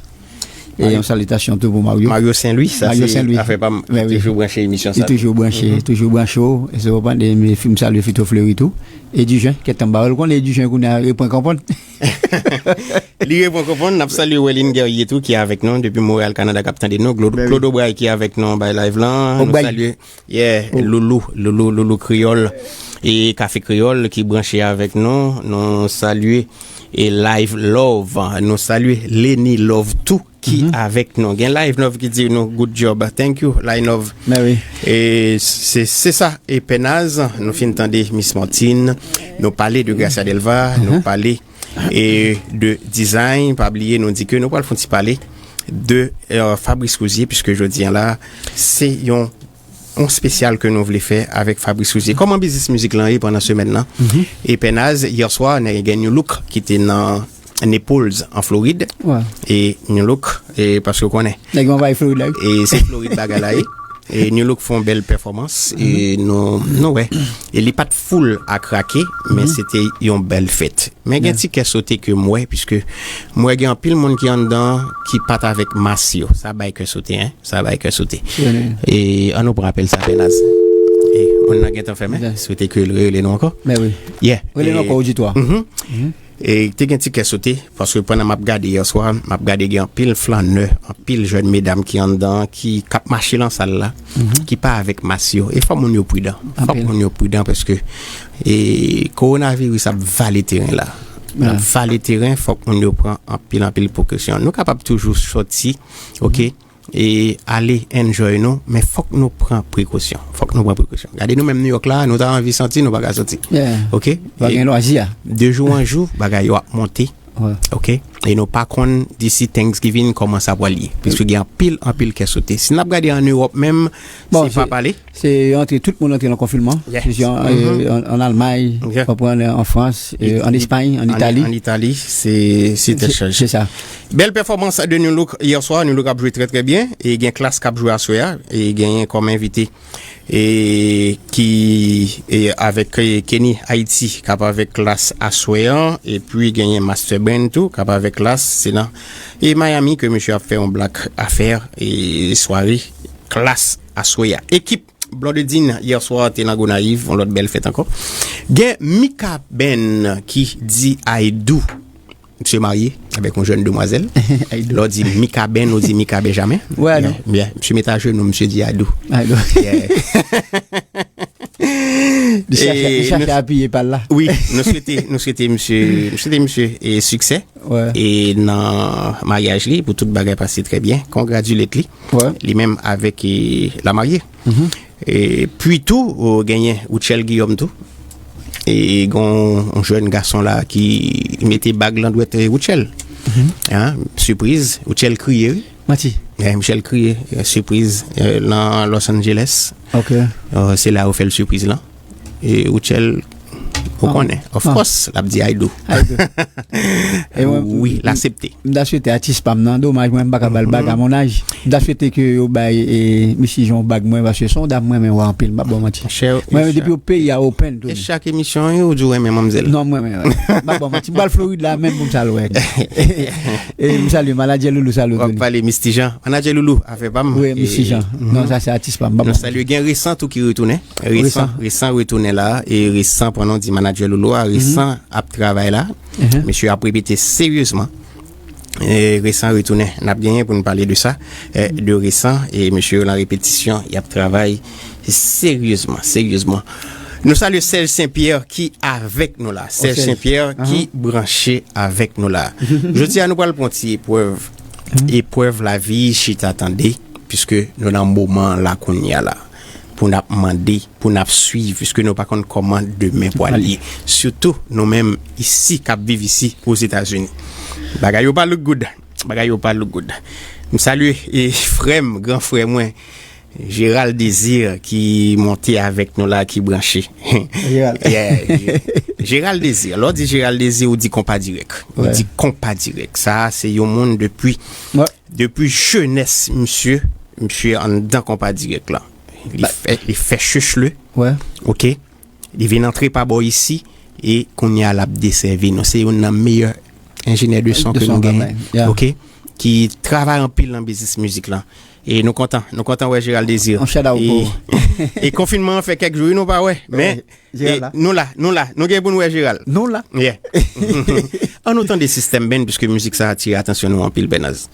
E yon salitasyon tou pou Mario. Mario Saint-Louis, sa se afè pa m. Li toujou branche emisyon sa. Li toujou branche, toujou branche w. E se w konprann, e m salye Fito Fleury tou. Edi Jen, kèt anba w, ou konnen Edi Jen kounye a reprann konprann. Li reprann konprann, n ap salye Welin Guerrier tou ki avèk nou depi Montréal, Canada, k ap tande nou. Claude Aubray ki avèk nou bay live lan. Nou salye, yeah, Loulou, Loulou, Loulou Kreyòl e Kafe Kreyòl ki branche avèk nou. Nou salye e Live Love. Nou salye Lenny Love tou ki avèk nou. Gen Live Love ki di nou good job. Thank you, Live Love. E se, se sa. E Penaz, nou fin tande Miss Martine. Nou pale de Gracia Delva, nou pale e de Dizay. Pa bliye, nou di ke nou pral fè yon ti pale de, eh, Fabrice Rouzier, piske jodi a la, se yon, yon espesyal ke nou vle fè avèk Fabrice Rouzier. Kòman biznis mizik lan ye pandan semèn nan? E Penaz, yè swa, n gen New Look ki te nan Naples, an Florid. E New Look, e paske w konnen. Nèg yo anvayi Florid la, wi. E se Florid bagay la ye. E New Look fè yon bèl pèfòmans. E nou, nou wè. E li pa t full a krake, men se te yon bèl fèt. Men gen ti kè sote ke m wè, piske m wè gen anpil moun ki anndan ki pa t avèk mas yo. Sa bay kè sote, en. Sa bay kè sote. E ann nou pran apèl sa, Penaz. E moun nan gentan fèmen. Swete ke l rele nou ankò. Men wi. Yeah. Rele nou ankò, oditwa. E te gen ti kè sote, paske pandan m ap gade yè swa, m ap gade gen anpil flanè, anpil jèn medam ki anndan, ki, k ap mache lan sal la, ki pa avèk mas yo. E fò moun yo pridan. Fòk moun yo pridan paske, e, kowonaviris ap vale teren la. L ap vale teren, fòk moun yo pran anpil, anpil prekosyon. Nou kapab toujou sòti, oke, e ale enjoy nou, men fòk nou pran prekosyon. Fòk nou pran prekosyon. Gade nou menm New York la, nou ta anvi sòti, nou pa ka sòti. Oke? Pa gen lwazi a. De jou an jou, bagay yo ap monte. Ok? E nou pa konn d'ici Thanksgiving kòman sa pral ye. Piske gen anpil, anpil kè sote. Si n ap gade an Ewòp menm, se pa pale. Se antre, tout moun antre nan konfinman. An Almay, konprann, an Frans, an Espay, an Itali. An Itali, se tèt chaje. Se sa. Bèl pèfòmans de Nu Look yè swa. Nu Look ap jwe trè, trè byen. E gen Klass k ap jwe aswè a. E genyen kòm envite e ki e avèk e Kenny Haiti k ap avèk Klass aswè an, epi genyen Master Brand tou k ap avèk Klass, se nan e Miami ke misye ap fè yon black affair e sware Klass aswè a. Ekip Blondedine yè swa te nan Gonayiv, yon lòt bèl fèt ankò. Gen Mika Ben ki di I do. Misye marye avèk yon jèn demwazèl. Lè w di Mika Ben, ou di Mika Benjamin. Misye met ajenou, misye di I do. Li chache apiye pa l la. Wi, nou swete, nou swete misye, nou swete misye e siksè e nan maryaj li, pou tout bagay pase trè byen. Congratulate li. Li menm avèk e lamarye. E pi tou, ou genyen Rutshelle Guillaume tou. E gon yon jèn gason la ki mete bag lan dwèt e Rutshelle. Sipriz, Rutshelle kriye, wi. Manti. Rutshelle kriye, sipriz, nan Los Angeles. Se la yo fè l sipriz lan. E Rutshelle, ou konnen, of course, l ap di I do. I do. Wi, l aksepte. M ta swete atis pa m nan, domaj mwen m pa ka ba l bag a mon âge. M ta swete ke yo bay e misye jan yon bag mwen, paske se yon dam mwen renmen wè anpil, m pa ba w manti. Mwen menm depi yo peyi a open to li. E chak emisyon yo ou di w renmen manmzèl. Non, mwen menm. M pa ba w manti. M pral Florid la menm pou m sa l wè. E m salye manadjè Loulou, salye Tony. W ap pale Misty Jean. Manadjè Loulou, afè pa m. Wi, Misty Jean. Non, sa se atis pa m. Nou salye, gen Resan tou ki retounen. Resan, Resan retounen la. E Resan, pandan w di manadjè Loulou a, Resan ap travay la. Mesye ap repete seryezman. E Resan retounen. N ap genyen pou n pale de sa, de Resan. E mesye yo nan repetisyon, y ap travay seryezman, seryezman. Nou salye Serge Saint Pierre ki avèk nou la. Serge Saint Pierre ki branche avèk nou la. Jodi a, nou pral pran ti eprèv. Eprèv lavi, chita tande, piske nou nan moman la kounye a la. Pou n ap mande, pou n ap swiv, piske nou pa konn kòman demen pral ye. Sitou nou menm isi k ap viv isi Ozetazini. Bagay yo pa look good. Bagay yo pa look good. M salye e frè m, gran frè mwen, Gérald Désir ki monte avèk nou la, ki branche. Gérald Désir, lè w di Gérald Désir, ou di Konpa Dirèk. Ou di Konpa Dirèk. Sa a se yon moun depi, depi jenès misye, misye anndan Konpa Dirèk la. Li fè, li fè chich li. Ok. Li vin antre pa bò isi e kounye a l ap desèvi nou. Se youn nan meyè enjenyè de son ke nou genyen. Ok. Ki travay anpil nan biznis mizik lan. E nou kontan, nou kontan wè Gérald Désir. E konfinman an fè kèk jou wi nou pa wè. Men nou la, nou la, nou gen pou n wè Gérald. Nou la. An nou tande System Band, piske mizik sa atire atansyon nou anpil, Bènaz.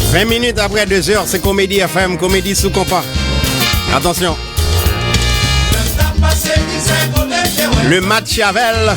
Ven minit apre de zè, se Komedi F M, Komedi sou Konpa. Atansyon. Le match avèl.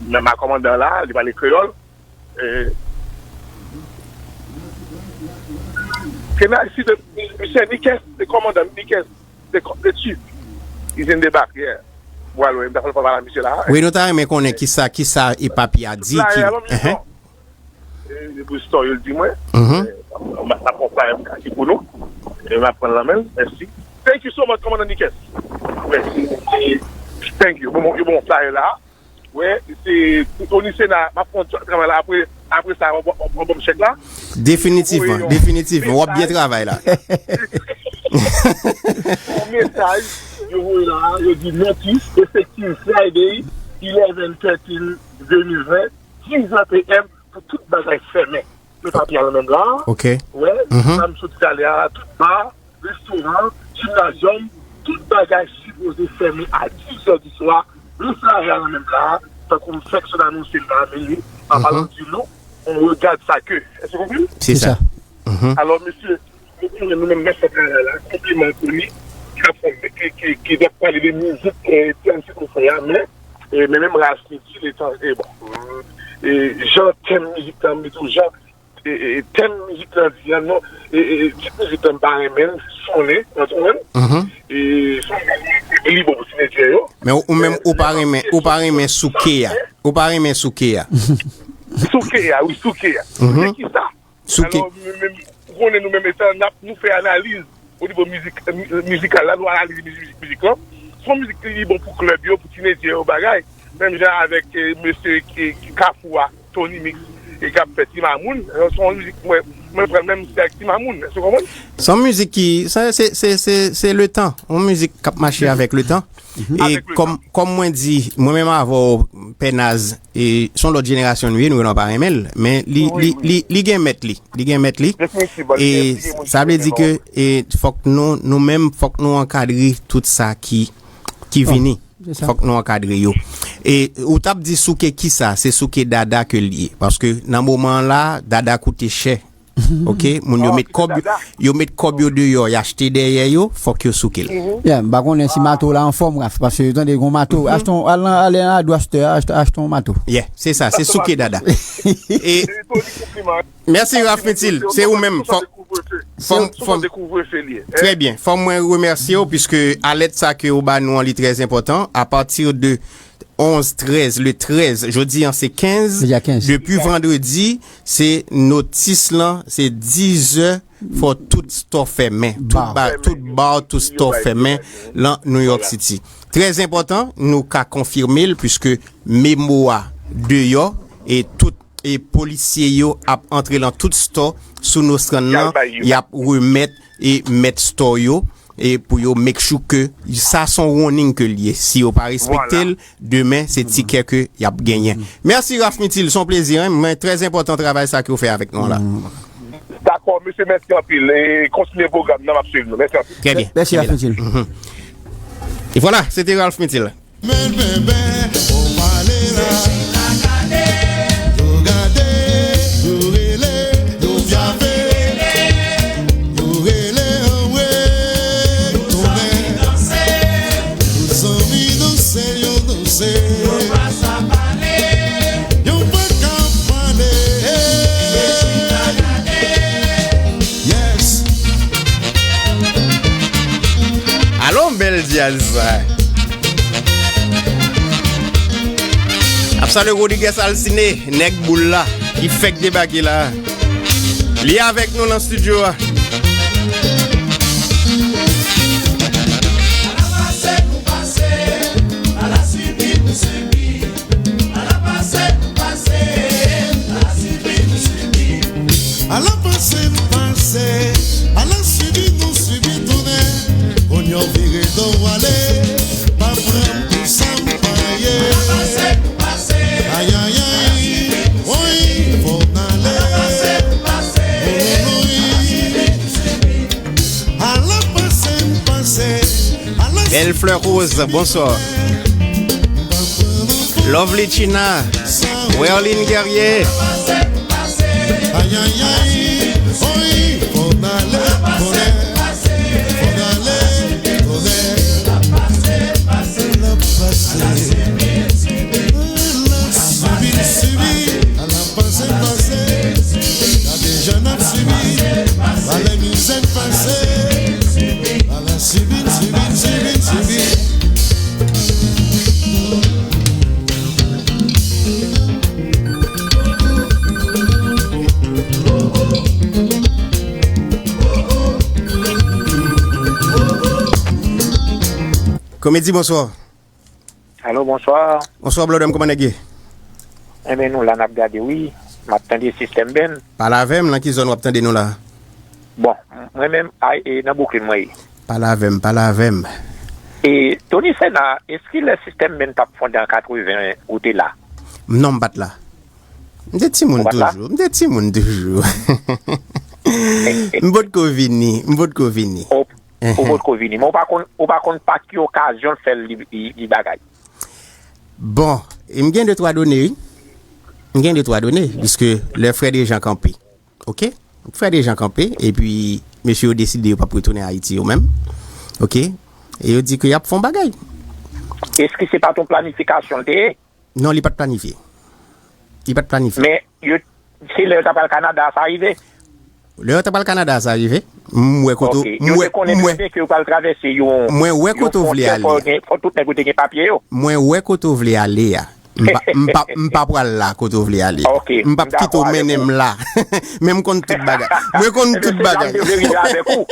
men ma kòmandan la, li pale kreyòl. Eh, can I see the, Mister Nikes, the kòmandan Nikes, the, co- the chief, is in the back, yeah. Bwa lwen, m ta fè l pale a misye la. Wi, nou ta renmen konnen kisa, kisa e papi a di ki. Flyer, alò, misye, eh, eh, pou store yo di mwen. Mhm. Eh, m ap pran flyer m ki pou nou. E m ap pran l nan men l. Mèsi. Thank you so much, kòmandan Nikes. Mèsi. Thank you. Bon, bon, bon flyer la. Wè, se Tony Sena, m ap pran travay la apre, apre sa, w ap ban m chèk la. Definitivman, definitivman. W ap byen travay la. Yon mesaj, yo voye la, yo di notice, effective Friday, eleven thirteen twenty twenty-five, dix heures P M, pou tout bagay fèmen. Men papi a nan menm la. Ok. Wè, sa m sot di talè a, tout ba, restoran, gymnasium, tout bagay sipoze fèmen a dis zè di swa. Men sa a nan menm la, tankou m fèk sot anonse l la, men li, an palan di nou, on regarde ça que. Èske w konprann? Se sa. Mhm. Alò, mesye, nou konnen nou menm mèt travay la, konpliman pou li, ki ap fè, ki, ki, ki t ap pale de mizik, eh, T M C konfrè a, men, eh, men menm Ralph Mitchell, etan, eh, bon, eh, jan tèm mizik la, m di tou, jan e, e, e, tèm mizik lan di an, non, e, e, e, tit mizik lan m pa renmen l, sonnen, w konprann? Mhm. E, sonnen li bon pou tinedjè yo. Men ou, ou menm, ou pa renmen, ou pa renmen souke a. Ou pa renmen souke a. Souke a, wi, souke a. Mhm. Se ki sa? Souke. Alò, nou menm, ou konnen nou menm etan n ap, nou fè analiz o nivo mizik, mi- mizikal la, nou analize mizik, mizik lan. Se yon mizik ki bon pou klèb yo, pou tinedjè yo, bagay. Menm jan avèk, eh, mesye ki, ki Kafou a, Tony Mix, e k ap fè Ti Mamoun. Eh, se yon mizik mwen, mwen pran menm se ak Ti Mamoun. Èske w konprann? Se yon mizik ki, se, se, se, se, se le tan. Yon mizik k ap mache avèk le tan. Mhm. E avèk le kòm, tan. Kòm mwen di, mwen menm avè w, Pè Naz, e se yon lòt jenerasyon nou ye, nou, nou pa renmen l. Men li, li, li, li gen mèt li. Li gen mèt li. Definitivman, li gen, li gen moun ki renmen l. E sa vle di ke, e, fòk nou, nou menm, fòk nou ankadre tout sa ki, ki vini. Se sa. Fòk nou ankadre yo. E ou t ap di souke kisa? Se souke Dada ke l ye. Paske nan moman an la, Dada koute chè. Ok? Moun yo met kòb, yo met kòb yo deyò, y achte dèyè yo, fòk yo souke l. Yeah, m pa konnen si mato la anfòm, Raf, paske yo tande gon mato. Achte yon, al nan, al nan Ado astè, achte, achte yon mato. Yeah, se sa, se souke Dada. E mèsi, Raf Mitil, se ou menm. Fò, fò, fò, trè byen. Fò mwen remèsye w, piske alèt sa ke ou ba nou an, li trè enpòtan. Apati de onz, trèz, le trèz, jodi an se kenz. Jodi a kenz. Depi vandredi, se notis lan, se diz è, fò tout store fèmen. Tout bar, tout bar, tout store fèmen lan New York City. Trè enpòtan, nou ka konfime l, piske memo a deyò, e tout, e polisye yo ap antre lan tout store sou Nostrand nan, y ap remèt, e mèt store yo, e pou yo make sure ke sa se yon warning ke l ye. Si yo pa respekte l, demen se ti kè ke y ap genyen. Mèsi Ralph Mitil, se yon plezi, en. Men trè enpòtan travay sa ke w fè avèk nou an la. Dakò, mesye, mèsi anpil. E kontinye pwogram nan, m ap swiv nou. Mèsi anpil. Trè byen. Mèsi Ralph Mitil. E vwala, se te Ralph Mitil. Men bebe, ou pale la. Yo gade, yo rele, yo vyave, yo rele anwe. Tounen. Tout zanmi danse, yo danse. Yo pa ka pale. Yes. Alon bèl djaz sa. Ap salye Rodriguez Alcine, nèg boul la, ki fèk debake la. Li avèk nou nan estidyo a. Ala pase nou pase, ala sibi nou sibi. Ala pase nou pase, ala sibi nou sibi. Ala pase nou pase, ala sibi nou sibi tounen. Kounye a w vire do w ale, pa pran m pou sa m pa ye. Ala pase nou pase, ayayay, woy, fò n ale. Ala pase nou pase, woy. Ala pase nou pase, ala Belle Fleur Rose, bonsoir. Lovely China, Werlin Guerrier. Ay, ay, ay, oy, fò n ale, fò n ale, fò n ale, fò n ale. L ap pase, l ap sibi, sibi, l ap pase, pase. Gade jan n ap sibi, pale mizè k pase. Ala sibi, sibi, sibi, sibi. Komedi, bonswa. Alo, bonswa. Bonswa, Blòdè m, kòman nèg ye? Enben, nou la, n ap gade, wi. M ap tande Sistèm Ben. Pale avè m, nan ki zòn w ap tande nou la? Bon, mwen menm, a, e, nan Brooklyn, mwen ye. Pale avè m, pale avè m. E, Tony Sena, èske lè Sistèm Ben t ap fonde an katreven, ou te la? Non, m pa t la. M te timoun toujou. M te timoun toujou. M potko vini, m potko vini. Ou potko vini. Men ou pa konn, ou pa konn pa ki okazyon l fè l li, li, li bagay. Bon, e m gen de twa done, wi. M gen de twa done, piske lè frè Dejan kanpe. Oke? Frè Dejan kanpe, epi mesye yo deside yo p ap retounen Ayiti yo menm. Oke? E yo di ke y ap fè yon bagay. Èske se pa t yon planifikasyon l te ye? Non, li pa t planifye. Li pa t planifye. Men, yo, se lè yo ta pral Kanada sa rive? Lè yo ta pral Kanada sa rive. M wè kote, ok, m yo wè, te konnen m wè, trè byen ke yo pral travèse yon, mwen wè yon kote w vle fwontyè, ale fò a. Gen, fò tout nèg yo te gen papye yo. Mwen wè kote w vle ale a. M pa, m pa, m pa pral la kote w vle ale. Ok, m p ap kite w mennen m la. Men m konn tout bagay. Mwen konn tout bagay. Se sa m te vle rive avèk ou.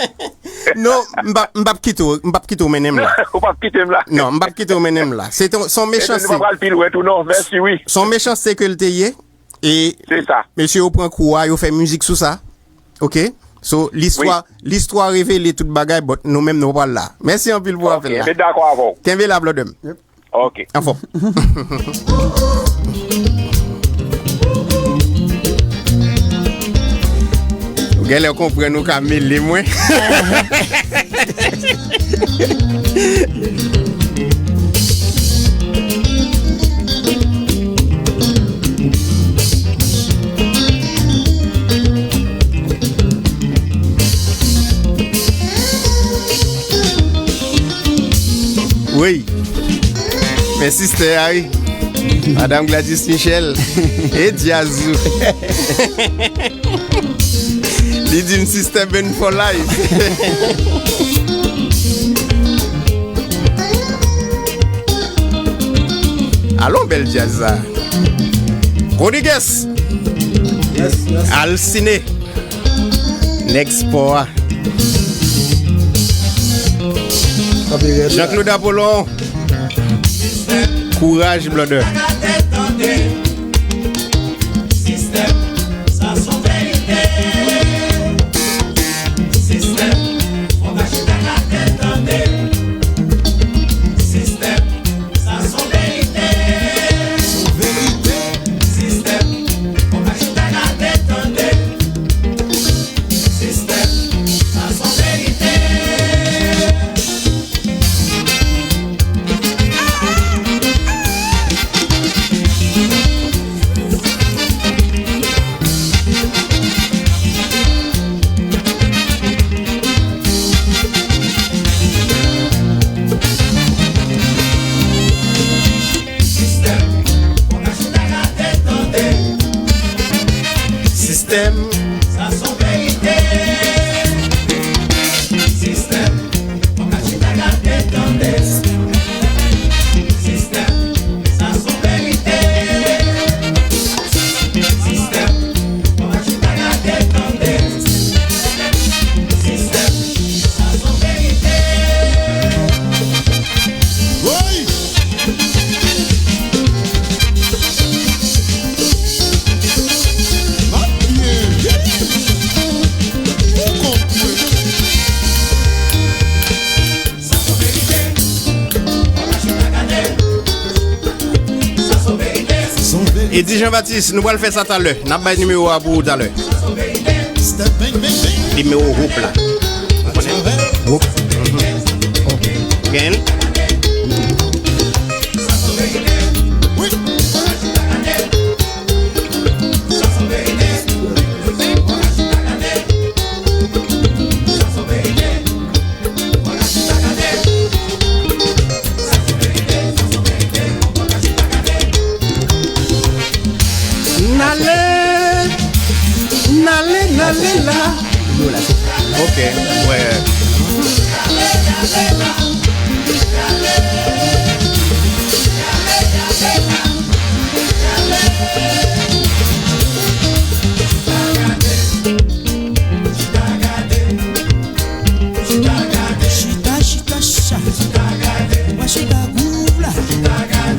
Non, m p ap, m p ap kite w, m p ap kite w mennen m la. Ou p ap kite m la. Non, m p ap kite w mennen m la. Se ton, se yon mechanste. Ebyen, nou pa pral pi lwen tou non. Mèsi, wi. Se yon mechanste ke l te ye. E se sa. Mesye yo pran kou a, yo fè mizik sou sa. Oke? So, listwa, wi, listwa revele tout bagay, but nou menm nou pa pral la. Mèsi anpil pou apèl la. Ok, mwen dakò avè w. Kenbe la, Blòdè m. Yep. Ok. Anfòm. Ou genlè konprann ou ka mele mwen. Wi. Men sistè a, wi. Madanm Gladys Michel. E djaz ou. Li di m sistè Ben for life. Alon bèl djaz sa. Rodriguez. Yes, yes. Alcine. Nèg spò a. Jean-Claude Apollon. Kouraj, Blòdè. Sistèm, sa se yon verite. Sistèm, fò pa chita ka tèt Edi Jean Baptiste, nou pral fè sa talè. N ap bay nimewo a pou ou talè. Nimewo Hope la. Ou konnen? Hope. Gen? N ale, n ale, n ale la. Ok, wè. Chita, chita, cha. Chita, chita, cha.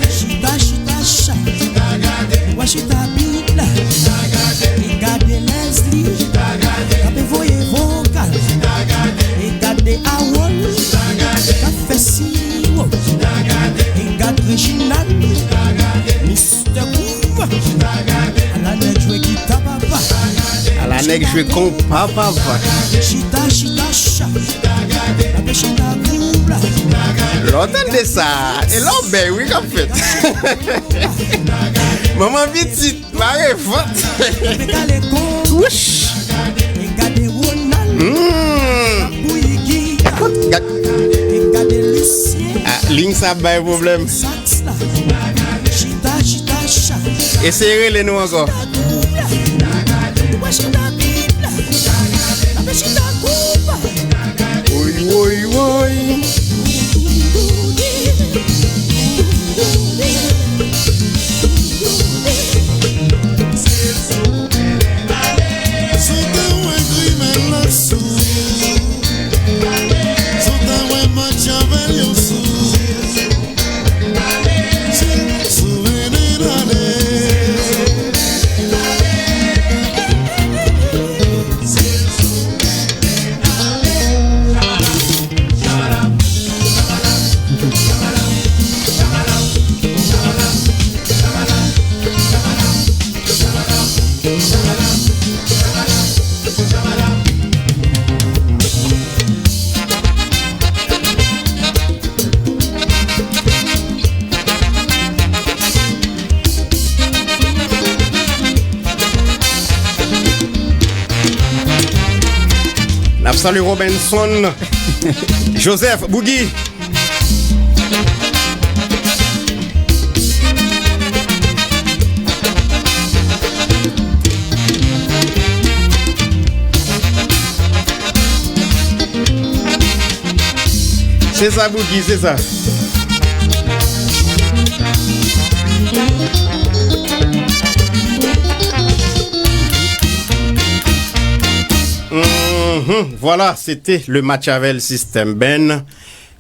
Chita, chita, cha. Chita, chita, bit la. E gade Leslie. K ap voye vokal. E gade Harold. K ap fè siwo. E gade Reginald. Mister Groove. Ala nèg jwe gita papa. Ala nèg jwe konpa papa. Chita, chita, cha. Lè w tande sa, e lè w bèy wi k ap fèt. Manman pitit, mare vant. Wouch. Hmm. Gad. Ah, liy sa ap bay pwoblèm. Eseye rele nou ankò. Woy, woy, woy. N ap salye Robenson Joseph Boogie. Se sa, Boogie, se sa. Mhm, voilà, c'était le match avec le système Ben.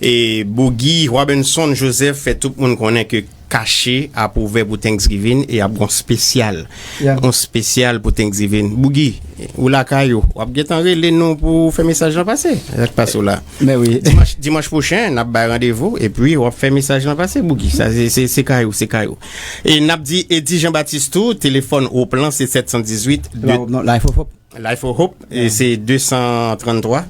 E Boogie Robinson Joseph fè tout moun konnen ke kache ap ouvè pou Thanksgiving e ap gon spesyal. Yeah. On spesyal pou Thanksgiving. Boogie, ou lakay ou. W ap gentan rele nou pou fè mesaj lan pase. Sa k pase w la? Men wi. Dimanch, dimanch pwochen, n ap bay randevou epi w ap fè mesaj lan pase, Boogie. Sa se, se, se kay ou, se kay ou. E n ap di Eddy Jean Baptiste tou, telefòn Hope lan se sèt san dizuit, de... Non, Life of Hope. Life of Hope, e se de san tranntwa,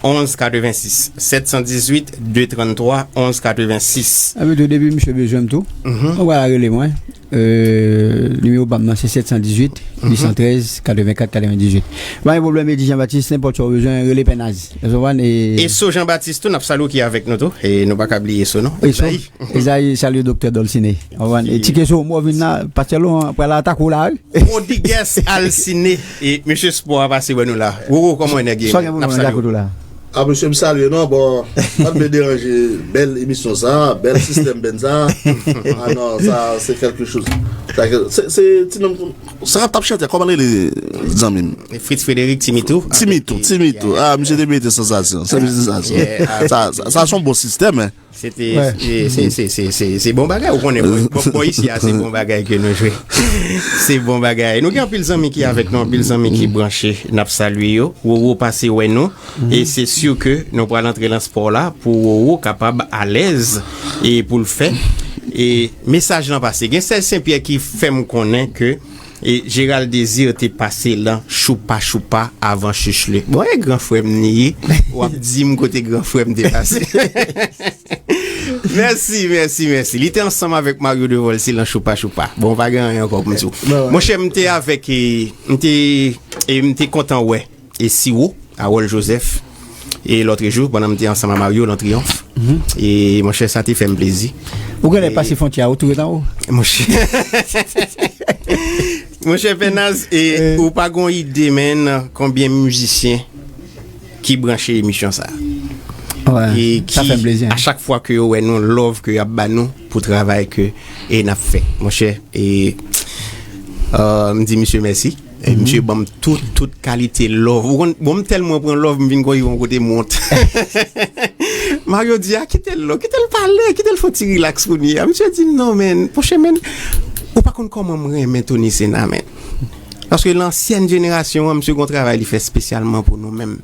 onz katrevensis. Sèt san dizuit, de tranntwa, onz katrevensis. Epi tou, depi misye bezwen m tou, mwen pral rele mwen. Euh, nimewo pa m nan se sèt san dizuit, uit san trèz, katrevenkat, katrevendizuit. Pa gen pwoblèm, Eddy Jean Baptiste, nenpòt sa w bezwen, rele Pè Naz. Ou konprann? E Eso Jean Baptiste tou, n ap salye w ki avèk nou tou. E nou pa ka bliye Eso non. Eso. Ezayi, salye Doktè Dolciné. Ou konprann? E Ti Keso, mwen vin la, pastè Laurent pral atake w la, wi. Rodriguez Alciné. E mesye spò a pase wè nou la. Roro, kòman nèg ye? Sa gen pou nou la? A mesye, m salye non, bon, pa t vle deranje bèl emisyon sa, bèl sistèm bèn sa. Ah non, sa se kèlke choz. Sa ke, se, se ti nonm, sa t ap chante, kòman l rele zanmi m? Fritz Frédéric, Timitou. Timitou, Timitou. Ah, misye te mete sansasyon. Se mete sansasyon. Sa, sa, sa se yon bon sistèm, hein. Se te, se, se, se, se, se, se bon bagay. Ou konnen, bò, bò, bò isi a, se bon bagay ke nou jwe. Se bon bagay. Nou gen anpil zanmi ki avèk nou, anpil zanmi ki branche. N ap salye yo. Roro pase wè nou. E se si ke nou pral antre nan spò la pou Roro kapab alèz e pou l fè E mesaj lan pase. Gen sèl Senpyè ki fè m konnen ke e Gérald Désir te pase lan choupa choupa avan Chichle. Bon, e gran frè m li ye, w ap di m kote gran frè m te pase. Mèsi, mèsi, mèsi. Li te ansanm avèk Mario Devolcy lan choupa choupa. Bon, pa gen anyen ankò pou m di w. Monchè, m te avèk, e, m te, e m te kontan wè e Siwo, Harold Joseph, e lòtrejou, pandan m te ansanm a Mario lan Triyonf. E monchè, sa te fè m plezi. Ou genlè pase fwontyè a, ou tou ret anwo. Monchè. Monchè Pènaz, e ou pa gon ide, menn, konbyen mizisyen ki branche emisyon sa a. E ki, a chak fwa ke yo wè nou, love ke y ap ba nou pou travay ke e n ap fè. Monchè, e, e, m di misye mèsi. E misye ban m tout, tout kalite love. Ou konn, bon, m tèlman pran love, m vin kwè yon kote m wont. Mario di, a, kite l la, kite l pale, kite l fè yon ti relax kounye a. Misye di, non, menn, monchè, menn, ou pa konn kòman m renmen Tony Sena, menn. Paske lansyèn jenerasyon an, misye gon travay li fè espesyalman pou nou menm.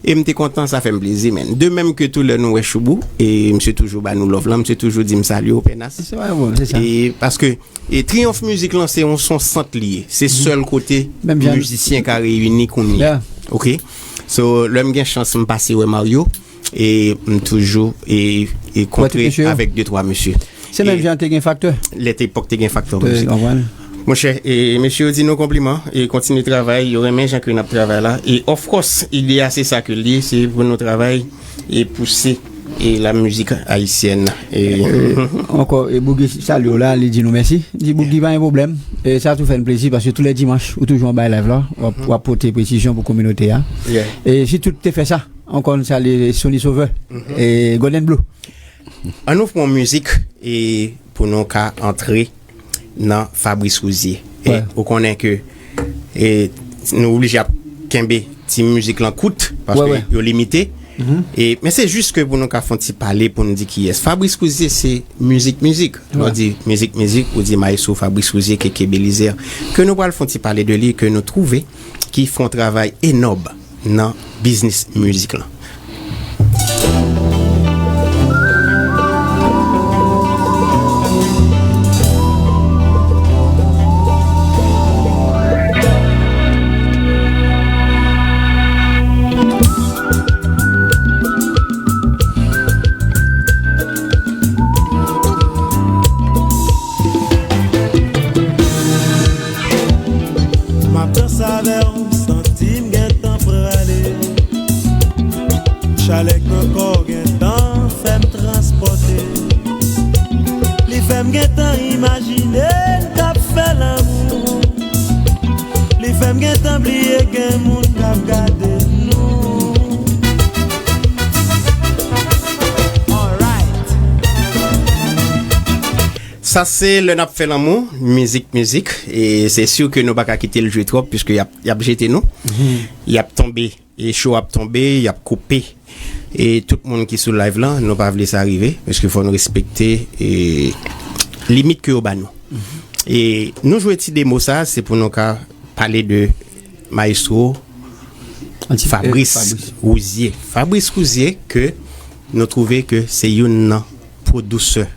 E m te kontan, sa fè m plezi, menn. De menm ke tou lè nou wè Choubou, e misye toujou ba nou love lan, misye toujou di m salye w, Pènaz. Se pa bon, se sa. E paske, e Triyonf Mizik lan, se yon, se yon sant li ye. Se sèl kote mizisyen ka reyini kounye a. Oke? So, lè m gen chans, m pase wè Mario, e m toujou, e, e kontre avèk de twa mesye. Se menm jan te gen Faktè. Lè te epòk te gen Faktè, monchè. Monchè, e mesye yo di nou konpliman, e kontinye travay, yo renmen jan ke n ap travay la. E of course, ide a se sa ke l ye, se pou nou travay e pouse e la mizik ayisyèn. E ankò, e Boogie salye w la, li di nou mèsi. Di Boogie pa gen pwoblèm. E sa tou fè n plezi paske tou lè dimanch, ou toujou anba live la, w ap, w ap pote presizyon pou kominote a. E si tout te fè sa, ankò n salye Sony Sauveur, e Golden Blue. An nou fè yon mizik e pou nou ka antre nan Fabrice Rouzier. E ou konnen ke e nou oblije ap kenbe ti mizik lan kout paske yo limite. E, men se jis ke pou nou ka fè yon ti pale pou nou di kiyès. Fabrice Rouzier se mizik, mizik. Lè w di mizik, mizik, ou di Maestro Fabrice Rouzier, Keke Belizaire. Ke nou pral fè yon ti pale de li, ke nou twouve ki fè yon travay enòm nan biznis mizik lan. M ap danse avè w, santi m gentan prale. Chalè k nan kò w gentan fè m transpòte. Li fè m gentan imajine n k ap fè lanmou. Li fè m gentan bliye gen moun k ap gade nou. Alright. Sa se Lè n ap fè lanmou, mizik, mizik. E se si ke nou pa ka kite l jwe twòp, piske y ap, y ap jete nou. Y ap tonbe, e show ap tonbe, y ap koupe. E tout moun ki sou live lan, nou pa vle sa rive, paske fò nou respekte, e, limit ke yo ba nou. E nou jwe ti demo sa, se pou nou ka pale de Maestro Fabrice Rouzier. Fabrice Rouzier ke nou twouve ke se youn nan pwodiktè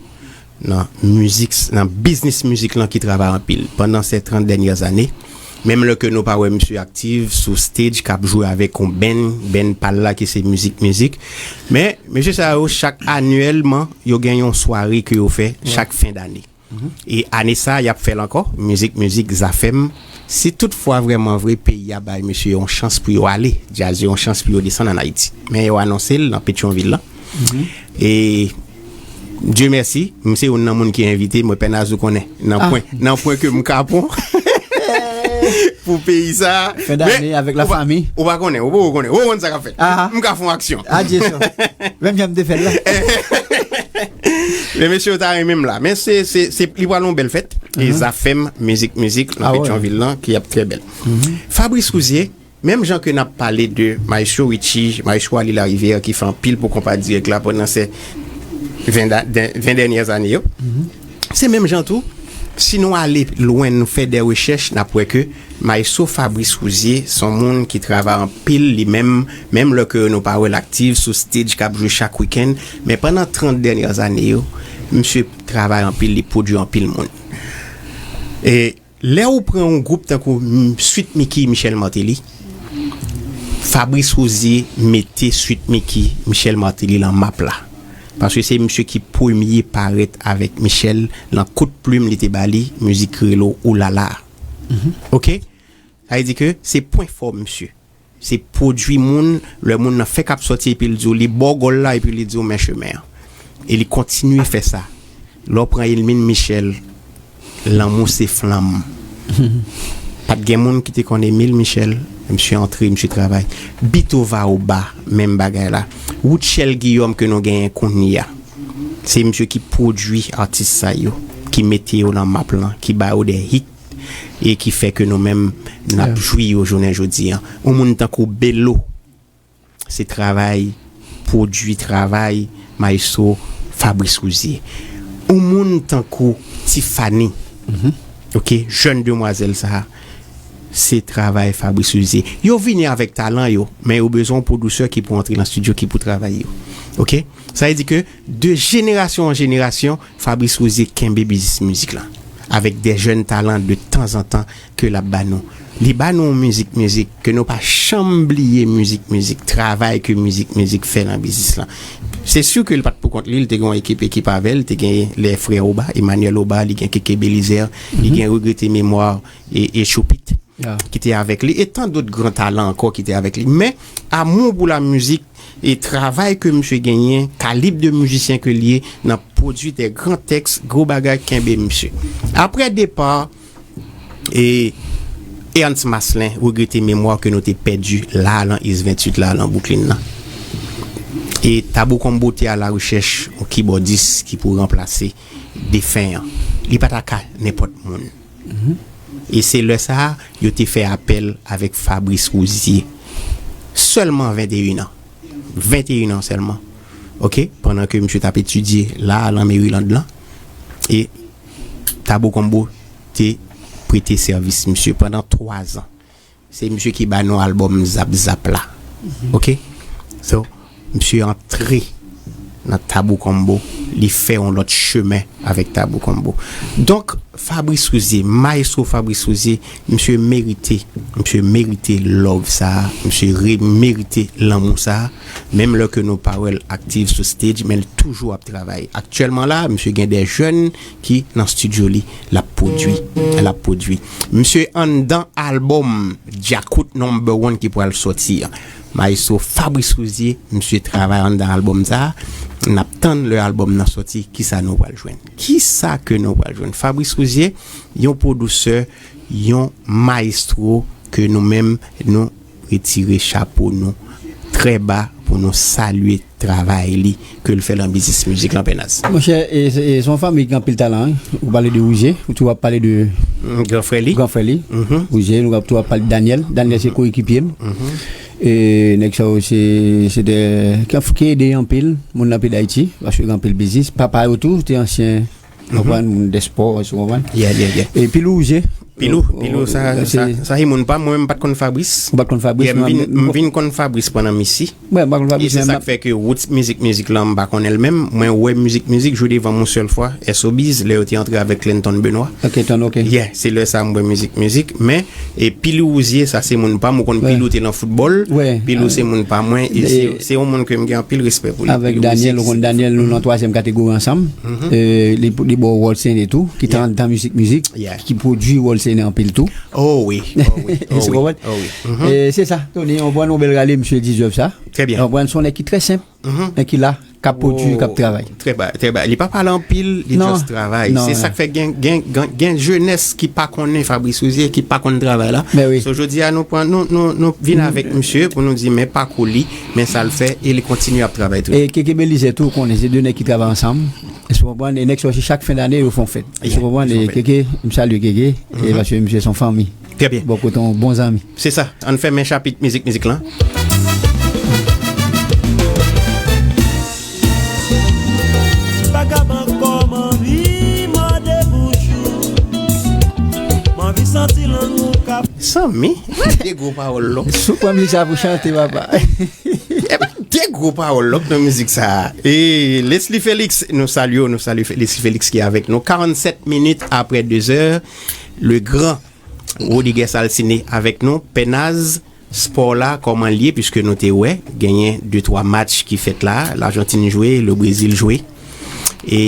nan mizik, nan biznis mizik lan ki travay anpil. Pandan se trant dènyè ane, menm lè ke nou pa wè misye aktif sou stage k ap jwe avèk yon band, band pa l la ki se Mizik Mizik. Men, mesye sa yo, chak anyèlman, yo gen yon sware ke yo fè chak fen dane. E ane sa, y ap fè l ankò, Mizik Mizik, Zafèm. Si toutfwa vrèman vre, peyi a bay mesye yon chans pou yo ale, djaz yo yon chans pou yo desann ann Ayiti. Men yo anonse l nan Petyonvil lan. E Dye mèsi, m se youn nan moun ki envite, mwen Pènaz ou konnen. Nan pwen, nan pwen ke m kapon pou peyi sa. Fen dane avèk la fanmi. Ou pa konnen, ou poko konnen. Ou konn sa k ap fèt. M ka fè yon aksyon. Adye sa. Menm jan m te fè l la. Men mesye yo ta renmen m la. Men se, se, se, li pral yon bèl fèt. E Zafèm, Mizik Mizik, nan Petyonvil lan, ki ap trè bèl. Fabrice Rouzier, menm jan ke n ap pale de Maestro Richie, Maestro Ali Larivière ki fè anpil pou konpa dirèk la pandan se ven da-, dè-, ven dènyè ane yo. Se menm jan tou, si nou ale lwen, nou fè de rechèch, n ap wè ke Maestro Fabrice Rouzier se yon moun ki travay anpil li menm, menm lè ke nou pa wè l aktif sou stage k ap jwe chak wikenn, men pandan trant dènyè ane yo, misye travay anpil, li pwodui anpil moun. E lè ou pran yon gwoup tankou m- Sweet Micky, Michel Martelly, Fabrice Rosier mete Sweet Micky, Michel Martelly lan map la. Paske se misye ki premye parèt avèk Michel lan kout plim li te ba li, mizik rele w Oulala. Oke? Sa vle di ke se pwen fò misye. Se pwodui moun, lè moun nan fèk ap sòti epi l di w, li ba w gòl la epi li di w men chemen an. E li kontinye fè sa. Lè w pran Elmine Michel, Lanmou se flanm. Pa t gen moun ki te konn Emile Michel, misye antre, misye travay. Bitova Oba, menm bagay la. Rutshelle Guillaume ke nou genyen kounye a. Se misye ki pwodui atis sa yo, ki mete yo nan map lan, ki ba yo de hit e ki fè ke nou menm n ap jwi yo jounen jodi an. Yon moun tankou Belo, se travay, pwodui travay Maestro Fabrice Rosier. Yon moun tankou Tiffany, oke, jèn demwazèl sa a, se travay Fabrice Rosier. Yo vini avèk talan yo, men yo bezwen yon pwodisè ki pou antre nan estidyo, ki pou travay yo. Oke? Sa vle di ke de jenerasyon an jenerasyon, Fabrice Rosier kenbe biznis mizik la avèk de jèn talan de tanzantan ke l ap ba nou. Li ba nou mizik, mizik, ke nou pa janm bliye mizik, mizik, travay ke mizik, mizik fè nan biznis lan. Se si ke l pa t pou kont li, li te gen yon ekip, ekip avè l, te gen lè frè Oba, Emmanuel Oba, li gen Keke Belizaire, li gen Regrete Memwa e, e Choupit ki te avèk li, e tan dòt gran talan ankò ki te avèk li. Men, amou pou la mizik e travay ke misye genyen, kalib de mizisyen ke l ye, nan pwodui de gran tèks, gwo bagay, kenbe misye. Apre depa e Ernst Maslin, Regrete Memwa, ke nou te pèdi la, lan East ventuit la, lan Brooklyn nan. E Tabou Combo te a la rechèch yon kibòdis ki pou ranplase defen an. Li pa ta ka nenpòt moun. E se lè sa a, yo te fè apèl avèk Fabrice Rosier. Sèlman venteyen an. Venteyen an sèlman. Oke? Pandan ke misye t ap etidye la, lan Maryland lan. E Tabou Combo te prete sèvis misye pandan twa zan. Se misye ki ba nou albòm Zap Zap la. Oke? So, misye antre nan Tabou Combo, li fè yon lòt chemen avèk Tabou Combo. Donk, Fabrice Rosier, Maestro Fabrice Rosier, misye merite, misye merite love sa a, misye re- merite lanmou sa a. Menm lè ke nou pa wè l aktif sou stage, men l toujou ap travay. Aktyèlman la, misye gen de jèn ki nan estidyo li, l ap pwodui, l ap pwodui. Misye anndan albòm Djakout Number One ki pral sòti an. Maestro Fabrice Rosier, misye travay anndan albòm sa a. N ap tann lè albòm nan sòti, kisa nou pral jwenn. Kisa ke nou pral jwenn? Fabrice Rosier, yon pwodisè, yon maestro ke nou menm, nou retire chapo nou trè ba pou nou salye travay li ke l fè lan biznis mizik lan, Pènaz. Monchè, e, se e, se yon fanmi ki gen anpil talan, wi. Ou pale de Rougé, ou tou ap pale de Mm, gran frè li. Gran frè li. Mhm. Rougé, nou ap tou ap pale de Daniel. Daniel se koekipye m. Mhm. E nèg sa yo se, se de, ki, ki ede anpil moun nan peyi Dayiti, paske gen anpil biznis. Papa yo tou te ansyen, ou konprann, moun dèspò, ou konprann? Yeah, yeah, yeah. E Pilou Rougé. Pilou, Pilou, sa, se sa, sa se moun pa m, mwen menm m pa t konn Fabrice. Ou pa t konn Fabrice, Yeah, m non, vin, men m vin konn Fabrice pandan Missy. Mwen, m pa konn Fabrice, E se men sa m k fè ke roots mizik, mizik lan, m pa konnen l menm. Mwen wè mizik, mizik jwe devan m yon sèl fwa, S O B's, lè yo te antre avèk Clenton Benoît. Ok, Clenton, ok. Yeah, se lè sa m wè mizik, mizik. Men, e Pilou Rougé, sa se moun pa m, ou konn Pilou te nan foutbòl. Pilou se moun pa mwen, e se, se yon moun ke m gen anpil respè pou li. Avèk Daniel, ou konn Daniel, nou nan twazyèm kategori ansanm. E, li, li ba w Wòl Sene tou, ki te anndan mizik, mizik, ki pwodui Wòl Sene anpil tou. Oh wi, oh wi, oh wi, oh wi. E, se sa, Tony, ou pran yon bèl rale, misye di zèv sa. Trè byen. Ou pran, se yon nèg ki trè senp, men ki la, k ap pwodui, k ap travay. Trè ba, trè ba. Li pa pale anpil, li just travay. Se sa k fè gen, gen, gen, gen jenès ki pa konnen Fabrice Rosier, ki pa konn travay la. So, jodi a, nou pran, nou, nou, nou vin avèk misye pou nou di, men pakou li, men sa l fè, e li kontinye ap travay tou. E Keke Belizaire tou, ou konnen, se de nèg ki travay ansanm. Ou konprann? E nèg sa osi, chak fen dane, yo fè yon fèt. Ou konprann? E Keke, m salye Keke, e paske misye se yon fanmi. Trè byen. Bò kote yon bon zanmi. Se sa. Ann fèmen chapit mizik, mizik lan. Vagabon kò m anvi mòde bouch ou. M anvi santi lanmou k ap Zanmi, de gwo pawòl lò. Sou pran mizik sa pou chante, papa. E pa de gwo Gwo pawòl lòt nan mizik sa a. E Leslie Félix, nou salye w, nou salye Fe- Leslie Félix ki avèk nou. Karannsèt minit apre dezè, le gran Rodriguez Alcine avèk nou. Pènaz, spò la, kòman l ye, piske nou te wè, genyen de twa match ki fèt la, Lajantin jwe, le Brezil jwe, e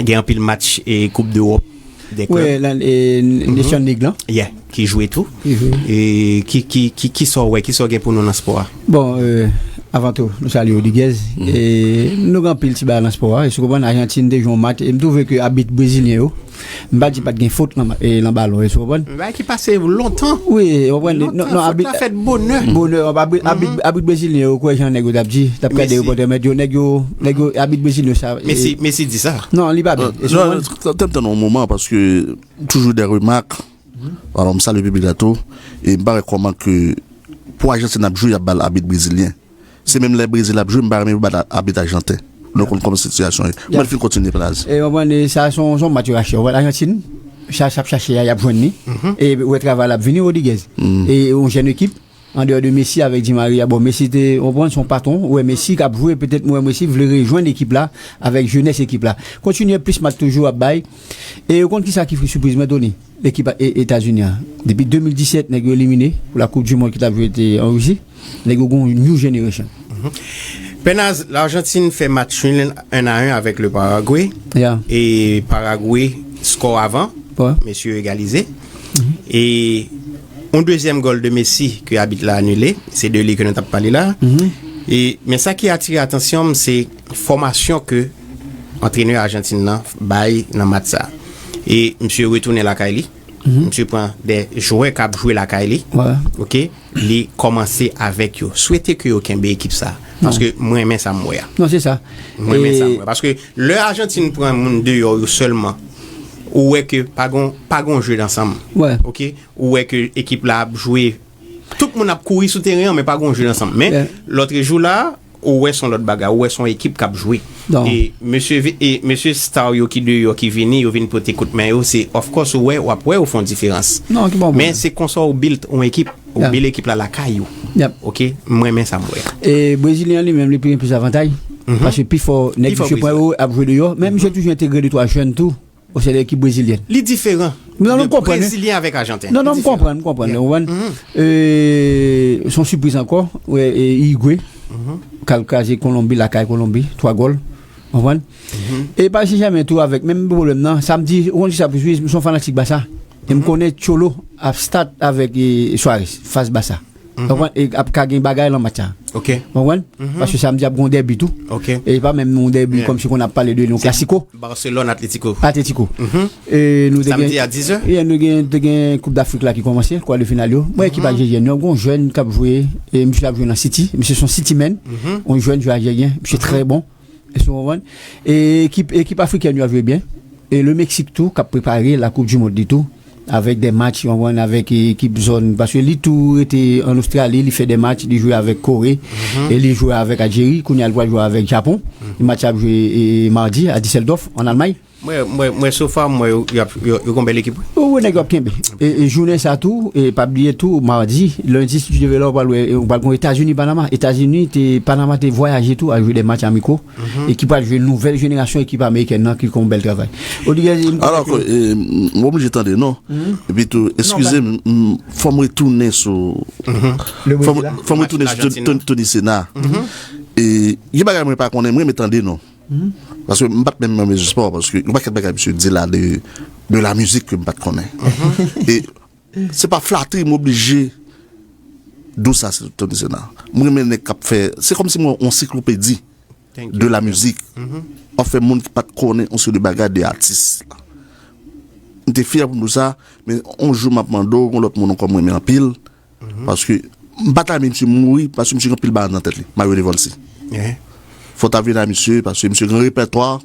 gen anpil match e Koup Dewòp de klèb. Wi, la, e, Nation League lan. Yeah, ki jwe tou. Ki jwe. E ki, ki, ki, ki sa w wè, ki sa w gen pou nou nan spò a? Bon, e, avan tou, nou salye Rodriguez. E nou gen anpil ti bagay nan spò a. E si w konprann, Ajantin te jwe yon match. E m twouve ke abit brezilyen yo, m pa di pa t gen fot nan, e, nan balon. E si w konprann? Yon bagay ki pase lontan. Wi, w konprann? Lontan, non, non, fot abit, la fèt bonè. Bonè, abit, abit, abit brezilyen yo, kwè jan nèg yo t ap di, t ap gade repòtè, mèt yo, nèg yo, nèg yo, abit brezilyen yo, sa. Messi, Messi di sa. Non, li pa byen. E si w konprann? Tèm tan nan yon moman, paske toujou de remak. Alò, m salye piblik la tou. E m pa wè kòman ke pou Ajantin ap jwe, y ap ba l abit brezilyen. Se menm lè Brezil ap jwe, m pa renmen yo ba l abit ajanten. Nou konn kòman sitiyasyon ye. Mwen fin kontinye plaz. E w konprann, e sa se yon, se yon match yo rache. Ou wè Ajantin, sa, sa ap chache a, y ap jwenn li. E ou wè travay la ap vini, Rodriguez. E yon jèn ekip, andeyò de Messi avèk Di Maria. Bon, Messi te, ou konprann, se yon patwon. Ou wè Messi k ap jwe, petèt, ou wè Messi vle rejwenn ekip la, avèk jenès ekip la. Kontinye plis match toujou ap bay. E ou konn kisa ki sipriz mwen, Tony? Lekip e- Etazini an. Depi de mil disèt, nèg yo elimine pou la Coupe du Monde ki t ap jwe te an Risi. Nèg yo gon new generation. Pènaz, Lajantin fè match nul un à un avèk le Paragwe. E Paragwe skò avan, mesye yo egalize. E yon dezyèm gòl de Messi ke abit la anile, se de li ke nou t ap pale la. E, men sa ki atire atansyon m, se fòmasyon ke antrenè Ajantin nan bay nan match sa. E misye retounen lakay li. Misye pran de jwè k ap jwe lakay li. Ok? Li kòmanse avèk yo. Swete ke yo kenbe ekip sa. Paske mwen renmen sa m wè a. Non, se sa. Mwen renmen sa m wè. Paske lè Ajantin pran moun deyò yo sèlman, ou wè ke pa gon, pa gon jeu d'ensemble. Ok? Ou wè ke ekip la ap jwe. Tout moun ap kouri sou teren an, men pa gon jeu d'ensemble. Men, lòt jou la, ou wè se yon lòt bagay, ou wè se yon ekip k ap jwe. E mesye, e mesye star yo ki deyò, ki vini, yo vin pote kout men yo, se of course ou wè, w ap wè yo fè yon diferans. Men se konsa ou build yon ekip, ou build ekip la lakay ou. Ok? Mwen renmen sa m wè. E Brezilyen an li menm, li pi gen plis avantaj. Paske pi fò nèg misye pran yo ap jwe deyò. Men misye toujou entegre de twa jèn tou. Osèl ekip brezilyèn. Li diferan de brezilyen avèk ajanten. Non, non, m konprann, m konprann. Ou konprann? E, se yon sipriz ankò. Wè, e, Igwe k al kraze Kolonbi, lakay Kolonbi, twa gòl. Ou konprann? E pa si janmen tou avèk menm pwoblèm nan. Samdi, ou konn kisa plis, wi, m se yon fanatik Basa. E m konnen Cholo ap start avèk, e, Suarez, fas Basa. Ou konprann? E ap ka gen bagay lan match la. Ou konprann? Paske samdi ap gen yon dèbi tou. E pa menm yon dèbi kòmsi konn ap pale de yon klasiko. Barcelone, Atletico. Atletico. E nou te gen, samdi a dis è. E nou gen, te gen Koup Dafrik la ki kòmanse, kwa de final yo. Mwen, ekip aljezyen yo, gon jèn k ap jwe, e misye ap jwe nan City. Misye se yon City man. Yon jèn jwè aljezyen, misye trè bon. Èske w konprann? E ekip, ekip afrikèn yo ap jwe byen. E le Meksik tou, k ap prepare la Coupe du Monde li tou. Avèk de match, ou konprann, avèk ekip zòn. Paske li tou rete ann Ostrali, li fè de match, li jwe avèk Kore, e li jwe avèk Aljeri, kounye a l pral jwe avèk Japon. E match ap jwe, e, madi a Düsseldorf, ann Almay. Mwen, mwen, mwen, so far, mwen, yo, yo, yo, yo gon bèl ekip, wi. Wi, wi, nèg yo ap kenbe. E, e jounen sa tou, e pa bliye tou, madi, lendi, si Dye vle, ou pral wè, ou pral gon Etazini, Panama. Etazini, te, Panama te vwayaje tou, al jwe de match amiko. E ki pral jwe nouvèl jenerasyon ekip amerikèn nan ki fè yon bèl travay. Rodriguez, m konnen. Alò ke, e, m oblije tande non. Epi tou, eskize m, m, fò m retounen sou, fò m, fò m retounen sou Tony, Tony Sena. E gen bagay mwen pa konnen, mwen renmen tande non. Paske m pa t menm nan mezi spò, paske yon pakèt bagay misye di la de, de la mizik ke m pa t konnen. E se pa flatri, m oblije di w sa, se Tony Sena. Mwen renmen nèg k ap fè, se kòmsi mwen yon ansiklopedi de la mizik. W ap fè moun ki pa t konnen yon seri de bagay de atis la. M te fyè pou m di w sa, men yon jou m ap mande w, yon lòt moun ankò m renmen anpil. Paske m pa ta renmen misye mouri, paske misye gen anpil bagay nan tèt li. Mario Devolcy. Fò w ta vin a misye, paske misye gen repètwa,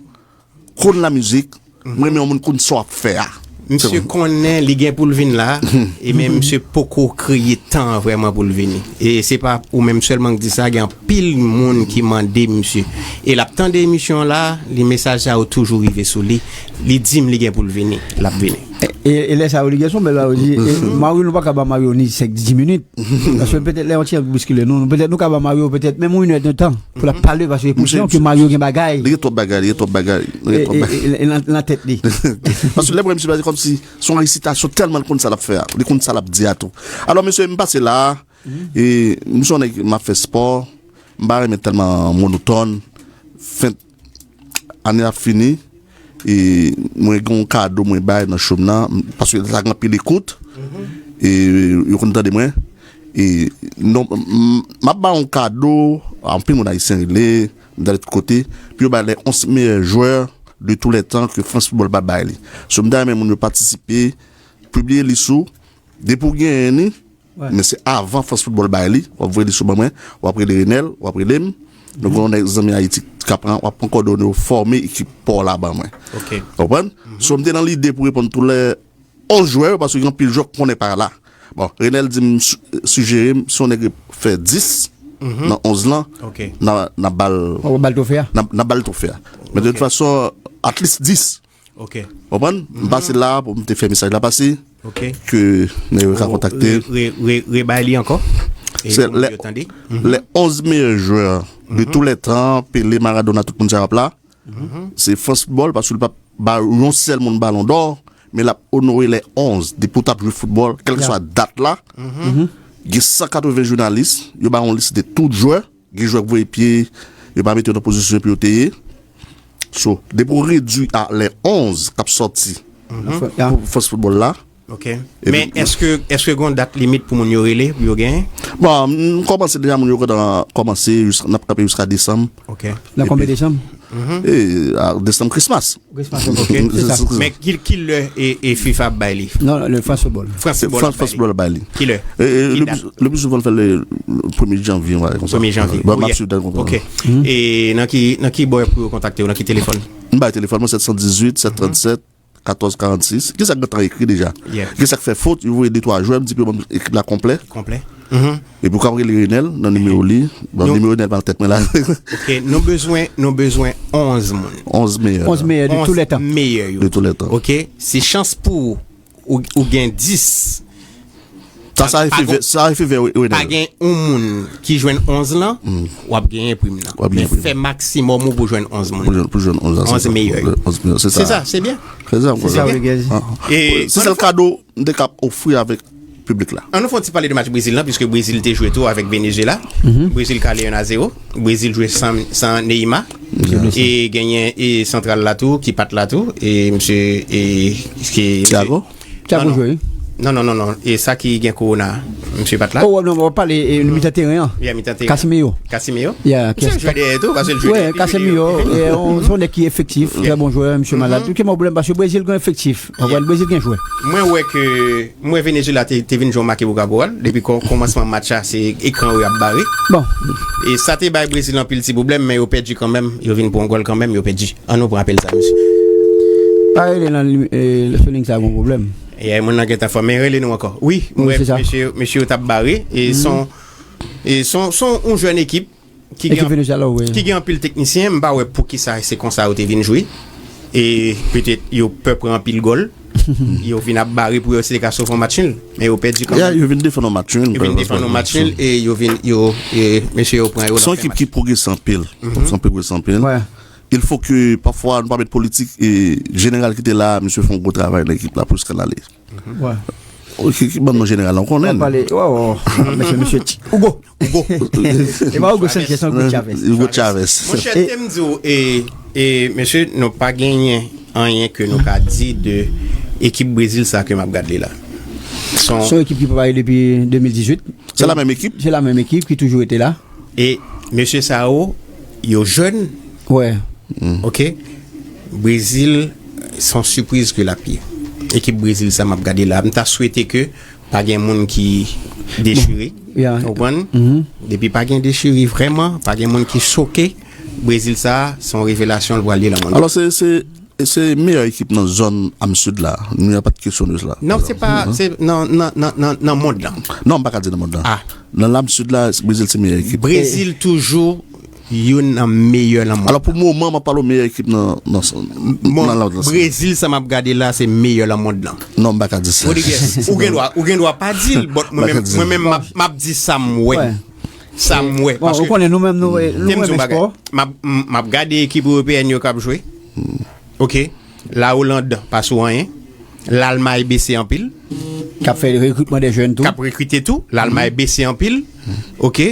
konn la mizik, mwen renmen yon moun konn sa w ap fè a. Misye konnen li gen pou l vin la, e men misye poko kreye tan an vrèman pou l vini. E se pa ou menm sèlman k di sa, gen anpil moun ki mande misye. E l ap tande emisyon an la, li mesaj sa yo toujou rive sou li. Li di m li gen pou l vini, l ap vini. E, e lè sa yo, li gen son bèl bagay, yo di, e, Mario, nou pa ka ba Mario ni sèk di minit. Paske petèt lè yon ti jan boskile nou, nou petèt nou ka ba Mario petèt menm yon inèdtan pou l ap pale, paske gen pozisyon ke Mario gen bagay. Li gen twòp bagay, li gen twòp bagay, li gen twòp bagay. E, e, e, nan, nan tèt li. Paske lè mwen, misye pale kòmsi se yon resitasyon, tèlman l konn sa l ap fè a, li konn sa l ap di a tou. Alò, mesye, m pase la, e m se yon nèg, m ap fè spò, m pa renmen tèlman monotòn. Fen ane ap fini, e mwen gen yon kado mwen bay nan show m nan, paske sa gen anpil ekout, e yo konn tande mwen. E non, m, m ap ba yon kado, anpil moun ayisyen rele, m tande tout kote, pou yo bay les onze meilleurs joueurs de tous les temps que France Football pa bay li. So, m ta renmen moun yo patisipe, pibliye li sou, depi w genyen li, men se avan France Football bay li, w ap voye li sou ban mwen, w ap rele Renel, w ap rele m. Nou gen yon zanmi Ayiti k ap pran, w ap pran kòdone yo, fòme ekip pa w la ban mwen. Ou konprann? So, m te nan lide pou reponn tou lè onz jwè yo, paske gen anpil jwè k konnen pa la. Bon, Renel di m, su- sijere m, si yon nèg fè dis nan onz lan, n a, n a ba l, Ou ba l twofe a? N a, n a ba l twofe a. Men de tout fason, at least dis. Ok. Konprann? M pase la pou m te fè mesaj la pase, Ok. ke nèg yo ka kontakte. Re, re, re, rebay li ankò. E Se pou moun lè, yo tande. Lè onz meyè jwè de tou lè tan, Pele, Maradona, tout moun sa yo ap la. Se France Football, paske li p ap ba yon sèl moun Balon dò, men l ap onore lè onz. Depi w t ap jwe foutbòl, kèlkeswa dat la, gen san katreven jounalis, yo ba yon lis de tout jwè, gen jwè k voye pye, yo pa mete yo nan pozisyon pou yo te ye. So, depi w redui a lè onz k ap sòti pou France Football la, Ok. Men èske, èske gen yon dat limit pou moun yo rele, pou yo genyen? Bon, m kòmanse deja, moun yo kontan kòmanse, jis- n ap kanpe jiska desanm. Ok. Nan konbyen desanm? E, a, desanm Christmas. Christmas, ok. Se sa. Men ki, ki lè e, e FIFA ap bay li? Non, le France Football. France Football ap bay li. Ki lè? E, e, le pli, le pli souvan l fè le, le premye janvye, on va dire konsa. Premye janvye. Bon, m ap swiv dan konpran. Ok. E nan ki, nan ki bò pou yo kontakte w, nan ki telefòn? M bay telefòn mwen, sèt san dizuit, sèt trannsèt, katòz karannsis. Gen sa k gentan ekri deja. Gen sa k fè fot, yo voye de twa jwè, m di pou yo ban m ekip la konplè. Konplè. Epi w ka rele Renel nan nimewo li. Bon, nimewo Renel pa nan tèt mwen la. Ok, nou bezwen, nou bezwen onz moun. Onz meyè. Onz meyè de tou lè tan. Meyè yo. De tou lè tan. Ok, se chans pou ou, ou, ou gen dis. Sa, sa efè vè, sa efè vè, wi, wi, pa gen yon moun ki jwenn onz lan, w ap genyen prim nan. W ap genyen prim. Men fè maksimòm ou pou jwenn onz moun. Pou jwenn, pou jwenn onz lan, se sa. Onz meyè. Onz meyè, se sa. Se sa, se byen. Se sa, se sa, Rodriguez. Se sèl kado m te kab ofri avèk piblik la. An nou fè yon ti pale de match Brezil lan, piske Brezil te jwe tou avèk Venezuela. Brezil kale en a zéro. Brezil jwe san, san Neymar. E genyen e santral la tou, ki pa t la tou. E misye, e, ki, Thiago? Thiago jwe, wi. Non, non, non, non. E sa ki gen kowona, misye pa t la. Oh, non, w ap pale, e, mitan teren an. Yeah, mitan teren. Casemiro. Casemiro. Yeah, misye jwe dèyè tou, paske l jwe dèyè pi. Casemiro, e, on, se yon nèg ki efektif, trè bon jwè, misye malad. Ki gen pwoblèm, paske Brezil gen efektif. Konprann, Brezil gen jwè. Mwen wè ke, mwen wè Venezuela te, te vin jwe yon make pou Kaporal. Depi kò-, kòmansman match la, se ekran yo y ap bare. Bon. E sa te bay Brezil anpil ti pwoblèm, men yo pèdi kanmenm. Yo vin pran yon gòl kanmenm, yo pèdi. An nou pran apèl sa, mesye. Pa rele nan lim-, e, sou liy sa, gon pwoblèm. E, moun nan gentan fò, men rele nou ankò. Wi, m wè mesye, mesye yo t ap bare. E son, e son, son yon jèn ekip ki gen, ki gen anpil teknisyen, m pa wè poukisa se konsa yo te vin jwe. E petèt yo pè pran anpil gòl. Yo vin ap bare pou yo si te ka sove yon match nil. Men yo pèdi kanmenm. Yo vin defann yon match nil. Yo vin defann yon match nil e yo vin, yo, e mesye yo pran yo nan fen match. Se yon ekip ki pwogrese anpil. Se yon pwogrese anpil. Il faut que, pafwa, nou pa met politik, e jeneral ki te la, misye fè yon gwo travay nan ekip la pou jiska l ale. Ok, ki ban non jeneral la, ou konnen l. Pale, wè, wè, wè. Mesye, mesye Ti-, Hugo. Hugo. E pa Hugo Sanchez, non, Hugo Chavez. Hugo Chavez. Monchè, te m di w, e, e, mesye, nou pa genyen anyen ke nou ka di de ekip Brezil sa ke m ap gad li la. Se yon ekip ki prepare depi de mil dizuit. Se la menm ekip? Se la menm ekip ki toujou rete la. E mesye sa yo, yo jèn. Wè. Ok. Brezil, se yon sipriz ke l ap ye. Ekip Brezil sa m ap gade la, m ta swete ke pa gen moun ki dechire. Ou konprann? Depi pa gen dechire vrèman, pa gen moun ki choke, Brezil sa, se yon revelasyon l pral ye nan mond lan. Alò, se, se E se meyè ekip nan zòn Am Sid la. Nou, y a pas de question de cela. Non, se pa, se nan, nan, nan, nan, nan mond lan. Non, m pa ka di nan mond lan. Nan Lam Sid la, Brezil se meyè ekip. Brezil toujou youn nan meyè nan mond. Alò, pou moman, m ap pale w meyè ekip nan, nan, nan, nan, nan, Brezil, sa m ap gade la, se meyè nan mond lan. Non, m pa ka di sa. Rodriguez, ou gen dwa, ou gen dwa pa di l, but mwen menm, mwen menm, m ap, m ap di sa m wè. Sa m wè. Bon, ou konnen nou menm, nou, nou renmen spò. M ap, m ap gade ekip ewopeyèn yo k ap jwe. Ok. La Hollande pa sou anyen. Lalmay bese anpil. K ap fè rekritman de jèn tou. K ap rekrite tou. Lalmay bese anpil. Ok.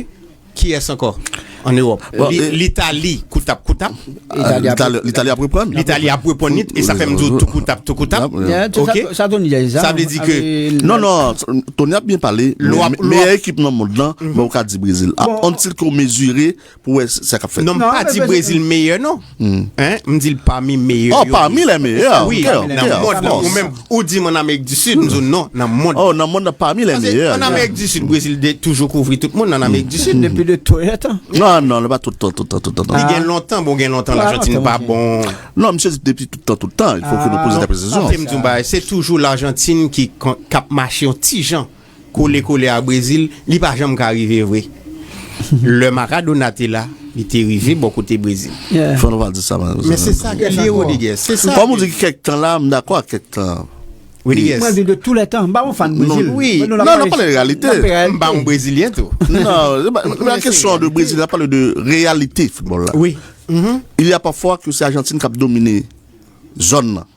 Kiyès ankò? An Ewòp. Bon, Li- e- Litali, koutap, koutap. Litali ap- Litali, Litali ap reprann. Litali ap reprann nèt, e sa fè m di w tou koutap, tou koutap. Ok. Sa, sa Tony di, sa. Sa vle di ke- Non, non, Tony ap byen pale, men meyè ekip nan mond lan, men ou ka di Brezil. Bon. Until ke w mezire pou wè sa k ap fèt. Non, m pa di Brezil meyè, non. Hein? M di l pami meyè yo. Oh, parmi les meilleurs. Wi, nan mond lan. Ou menm, ou di m an Amerik di Sid, m di w non, nan mond. Oh, nan mond lan, parmi les meilleurs. An Amerik di Sid, Brezil toujou kouvri tout moun an Amerik di Sid. Depi de tout tan. Non, non, pa tout tan, tout tan, tout tan. Li gen lontan, bon, gen lontan, Lajantin pa bon. Non, misye di depi tout tan, tout tan, il faut que nous poser des précisions. Se toujou Lajantin ki k ap mache yon ti jan. Kole kole a Brezil, li pa janm ka rive vre. Lè Maradona te la, li te rive bò kote Brezil. Fò nou pa di sa, man. Men se sa ke li ye, Rodriguez. Se sa. Kòm ou di kèk tan la, m dakò ak kèk tan. Rodriguez. Mwen di de tou lè tan, m pa yon fan Brezil. Wi. Non, n ap pale de reyalite. M pa yon Brezilyen tou. Non, se pa la kesyon de Brezil, n ap pale de reyalite foutbòl la. Wi. Il y a parfois que se Ajantin k ap domine zòn nan.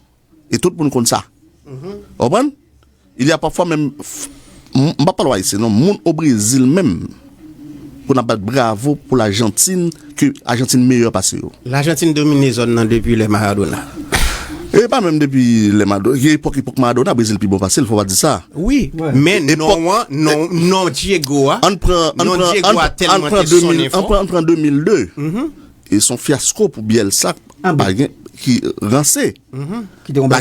E tout moun konn sa. Ou konprann? Il y a parfois menm, m pa pale w ayisyen non, moun o Brezil menm, pou n ap bat bravo pou Lajantin, ke Ajantin meyè pase yo. Lajantin domine zòn nan depi lè Maradona. E pa menm depi lè Maradona, gen epòk, epòk Maradona, Brezil pi bon pase l, fò pa di sa. Wi, men non an, non, non Diego a, non Diego a tèlman te sonnen fò. Ann pran de mil de. E se yon fyasko pou Bielsa, pa gen, ki ranse. Ki te konn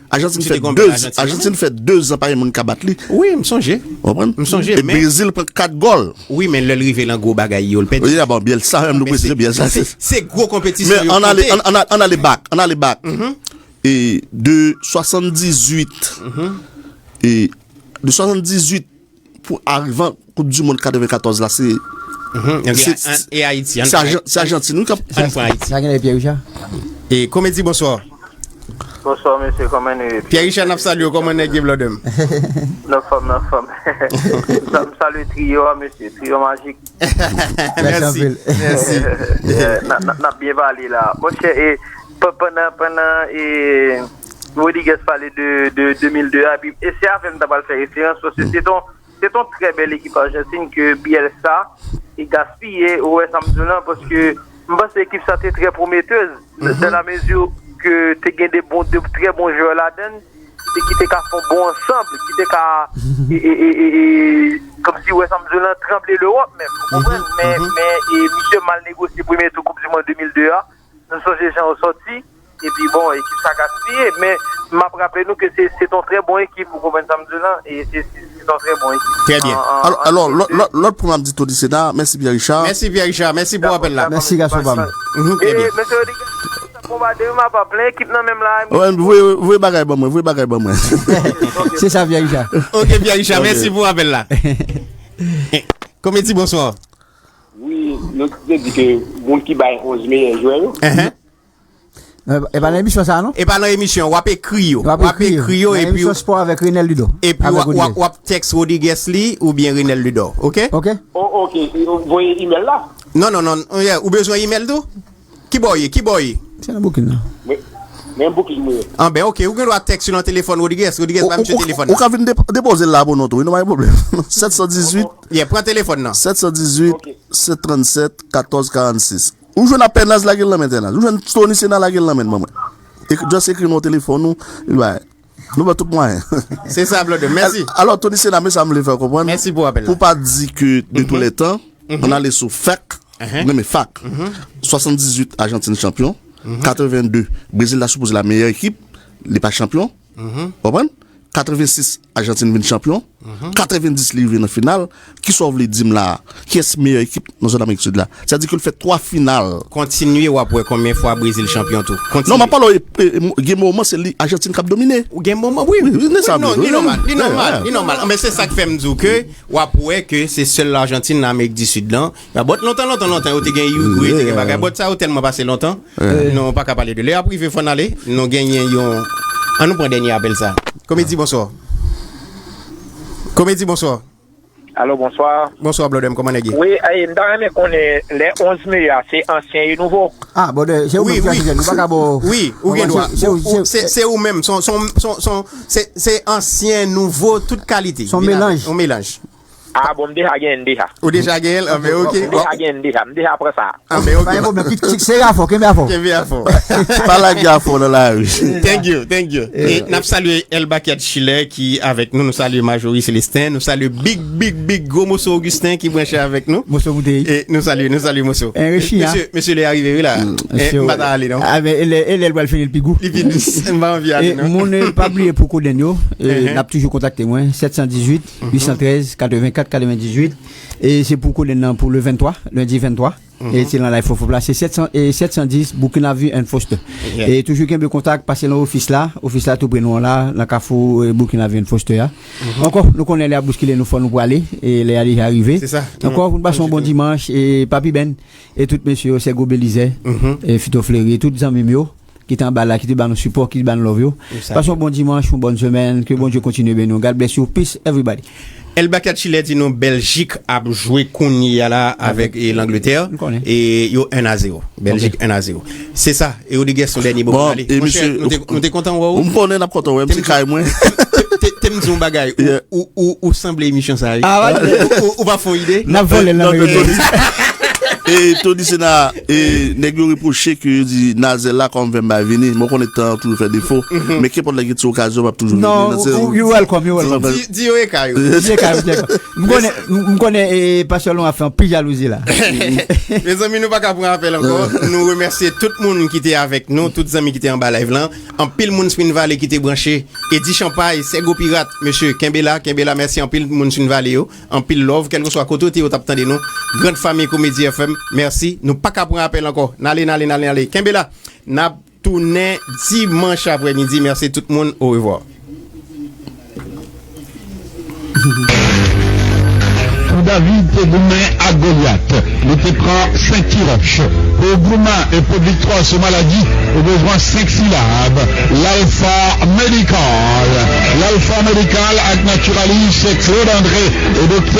Ajantin fè de, Ajantin fè de zan pa gen moun ka bat li. Wi, m sonje. Ou konprann? M sonje, e men Brezil pran kat gòl. Wi, men lè l rive nan gwo bagay yo, l pèdi. Wi, bon, Bielsa, menm nou presize Bielsa. Se gwo konpetisyon yo kote. Men ann ale, ann ale bak, ann ale bak. E de swasanndizuit, e de swasanndizuit pou arivan Koup di Mond katrevenkatòz la, se, e Ayiti, se Ajantin, wi, k ap. Ann pran Ayiti. Sa gen lè Pierre Richard? E Komedi, bonswa. Bonswa, mesye, kòman nou ye? Pierre Richard, n ap salye w, kòman nèg ye, blòdè m? Nan fòm, nan fòm. M salye triyo a, mesye, triyo majik. Mèsi, mèsi. N ap byen pale la. Monchè, e, pandan, pandan, e, Rodriguez pale de, de de mil de a, epi e se avè l m ta pral fè referans, paske se ton, se ton trè bèl ekip Ajantin ke Bielsa e gaspiye, ou wè sa m di w lan, paske m panse ekip sa te trè pwometèz, dans la mesure ke te gen de bon, de trè bon jwè ladan l, ki te, ki te ka fè yon bon ansanm, ki te ka, e, e, e, e, e, kòmsi, ou wè sa m di w lan, tranble Lewòp menm, ou konprann? Men, men, e, misye mal negosye premye tou Koup di Mond de mil de a, nou sonje jan yo sòti, epi bon, ekip sa gaspiye, men m ap raple nou ke se, se ton trè bon ekip, ou konprann sa m di w lan, e se, se, se ton trè bon ekip. Trè byen. Alò, alò, lòt, lòt, lòt pwen m ap di Tony Sena, mèsi Pierre Richard. Mèsi Pierre Richard, mèsi pou apèl la. Mèsi gason pa m. Mhm, trè byen. Mesye Rodriguez, sa konba de m ap plen ekip nan menm la. Voye, voye bagay ban mwen, voye bagay ban mwen. Se sa Pierre Richard. Ok, Pierre Richard, mèsi pou apèl la. Komedi, bonswa. Wi, nou te di ke moun ki bay onz meyè jwè yo. Enhen. Non, e pa nan emisyon sa a, non? E pa nan emisyon, w ap ekri yo. W ap ekri yo, epi w ap, w ap tèks Rodriguez li oubyen Renel Ludor, ok? Ok. O, ok, voye imèl la. Non, non, non, yeah, ou bezwen imèl tou? Ki bò w ye? Ki bò w ye? Se nan boukin nan. Men boukin mwen ye. Anben, ok, ou gen dwa tèks yo nan telefòn Rodriguez. Rodriguez ba misye telefòn nan. Ou ka vin depoze l la pou nou tou, wi, nou pa gen pwoblèm. Sèt san dizuit. Yeah, pran telefòn nan. Sèt san dizuit, sèt trannsèt, katòz karannsis. Ou jwenn Apènaz, lage l nan men Tènaz. Ou jwenn Tony Sena, lage l nan men mwen. Just ekri non telefòn ou, li bay. Nou pran tout mwayen. Se sa, blòdè. Mèsi. Alò, Tony Sena, men sa m vle fè w konprann. Mèsi pou apèl la. Pou pa di ke de tou lè tan, ann ale sou fak, renmen fak. Swasanndizuit, Ajantin chanpyon. Katrevenn de, Brezil ta sipoze la meyè ekip, li pa chanpyon. Konprann? Katrevensis, Ajantin vin chanpyon. Katrevendis, li rive nan final. Kisa w vle di m la a? Kiyès meyè ekip nan zòn Amerik Sid la? Sa di ke l fè twa final. Kontinye, w ap wè konbyen fwa Brezil chanpyon tou. Kontinye. Non, m ap pale w, e, e, gen moman se li Ajantin k ap domine. Ou gen moman, wi. Wi, wi, wi, non, li nòmal, li nòmal, li nòmal. Men se sa k fè m di w ke w ap wè ke se sèl Ajantin nan Amerik di Sid lan. Bòt lontan, lontan, lontan, yo te gen Uruguay, te gen bagay. Bòt sa yo tèlman pase lontan, nou pa ka pale de. Lè y ap rive, fò n ale. Nou genyen yon, an nou pran dènye apèl sa. Komedi, bonswa. Komedi, bonswa. Alo, bonswa. Bonswa, brother m, kòman nèg ye? Wi, e, m ta renmen konnen lè onz meyè a, se ansyen e nouvo. Ah, brother, se ou menm ki chwazi jèn, nou pa ka ba w. Wi, ou gen dwa. Se, se, se, se ou menm, se yon, se yon, se yon, se, se ansyen, nouvo, tout kalite. Se yon melanj. Yon melanj. Ah, bon, m deja genyen, m deja. Ou deja genyen l? Anben, ok. M deja genyen, m deja. M deja pran sa. Anben, ok. Pa gen pwoblèm. Ki, ki, se afò, kenbe afò. Kenbe afò. Pa lage afò nan lari. Thank you, thank you. E n ap salye El Bakiat Chilè ki avèk nou. Nou salye Marjorie Célestin. Nou salye Big, Big, Big Gwo Moso Augustin ki branche avèk nou. Moso bouteyi. E nou salye, nou salye Moso. Enrichi, hein? Mesye, mesye, lè a rive, wi, la. E, m pa ta ale, non. Ah, men, e lè, e lè l pral fini, l pi gou. Li pi dous. M pa anvi ale, non. E moun, e, pa bliye pou kodenn yo. E, n ap toujou kontakte mwen. Sèt san dizuit, uit san trèz, katrevenkat, katrevendizuit. E se pou kodenn nan pou le venntwa, lendi venntwa. E se nan Life of Hope la, se sèt san, e sèt san dis Boukin Avenue and Foster. E toujou kenbe kontak, pase nan ofis la, ofis la tou pre nou an la, nan kafou, e, Boukin Avenue and Foster a. Ankò, nou konnen lè a bouskile nou, fò nou prale, e lè a deja rive. Se sa. Ankò, pou n pase yon bon dimanch, e Papi Ben, e tout mesye yo, Sègo Belizè, e Fito Fleri, tout zanmi m yo ki te anba la, ki te ba nou sipò, ki te ba nou love yo. Pase yon bon dimanch, yon bòn semèn, ke Bondye kontinye beni w. God bless you, peace everybody. El Bakiat Chilè di nou Bèljik ap jwe kounye a la avèk, e, Langletè. E yo en a zewo. Bèljik en a zewo. Se sa. E Rodriguez, yon dènye mo pou n ale. Monchè, nou te, nou te kontan wè w. M konnen n ap kontan wè m, se kay mwen. Te, te, te m di yon bagay. Ou, ou, ou, ou sanble emisyon sa, wi. Ou, ou, ou pa fè yon ide. N ap vole l nan. E Tony Sena, e, nèg yo repwoche ke yo di Nazèl la kòm fè m pa vini. Mwen konnen tan an toujou fè defo. Men kenpòt lè gen ti okazyon, m ap toujou vini. Non, you welcome, you welcome. Di, di yo e ka yo. Di e ka yo, di e ka. M konnen, m, m konnen, e, pastè Lon ap fè anpil jalouzi la. Mezanmi, nou pa ka pran apèl ankò. Nou remèsye tout moun ki te avèk nou, tout zanmi ki te anba live lan. Anpil moun Spring Valley ki te branche. Edi Champagne, Sègo Pirat, mesye, kenbe la, kenbe la. Mèsi anpil moun Spring Valley yo. Anpil love, kèlkeswa kote w te ye, w t ap tande nou. Grand Family Comedy F M, mèsi. Nou pa ka pran apèl ankò. N ale, n ale, n ale, n ale. Kenbe la. N ap tounen dimanch aprèmidi. Mèsi tout moun. Orevwa. Pou David te goumen ak Golyat, li te pran senk ti wòch. Pou goumen e pou viktwa sou maladi, ou bezwen senk silab. L'Alpha Medical. L'Alpha Medical ak natiralis Claude André e Doktè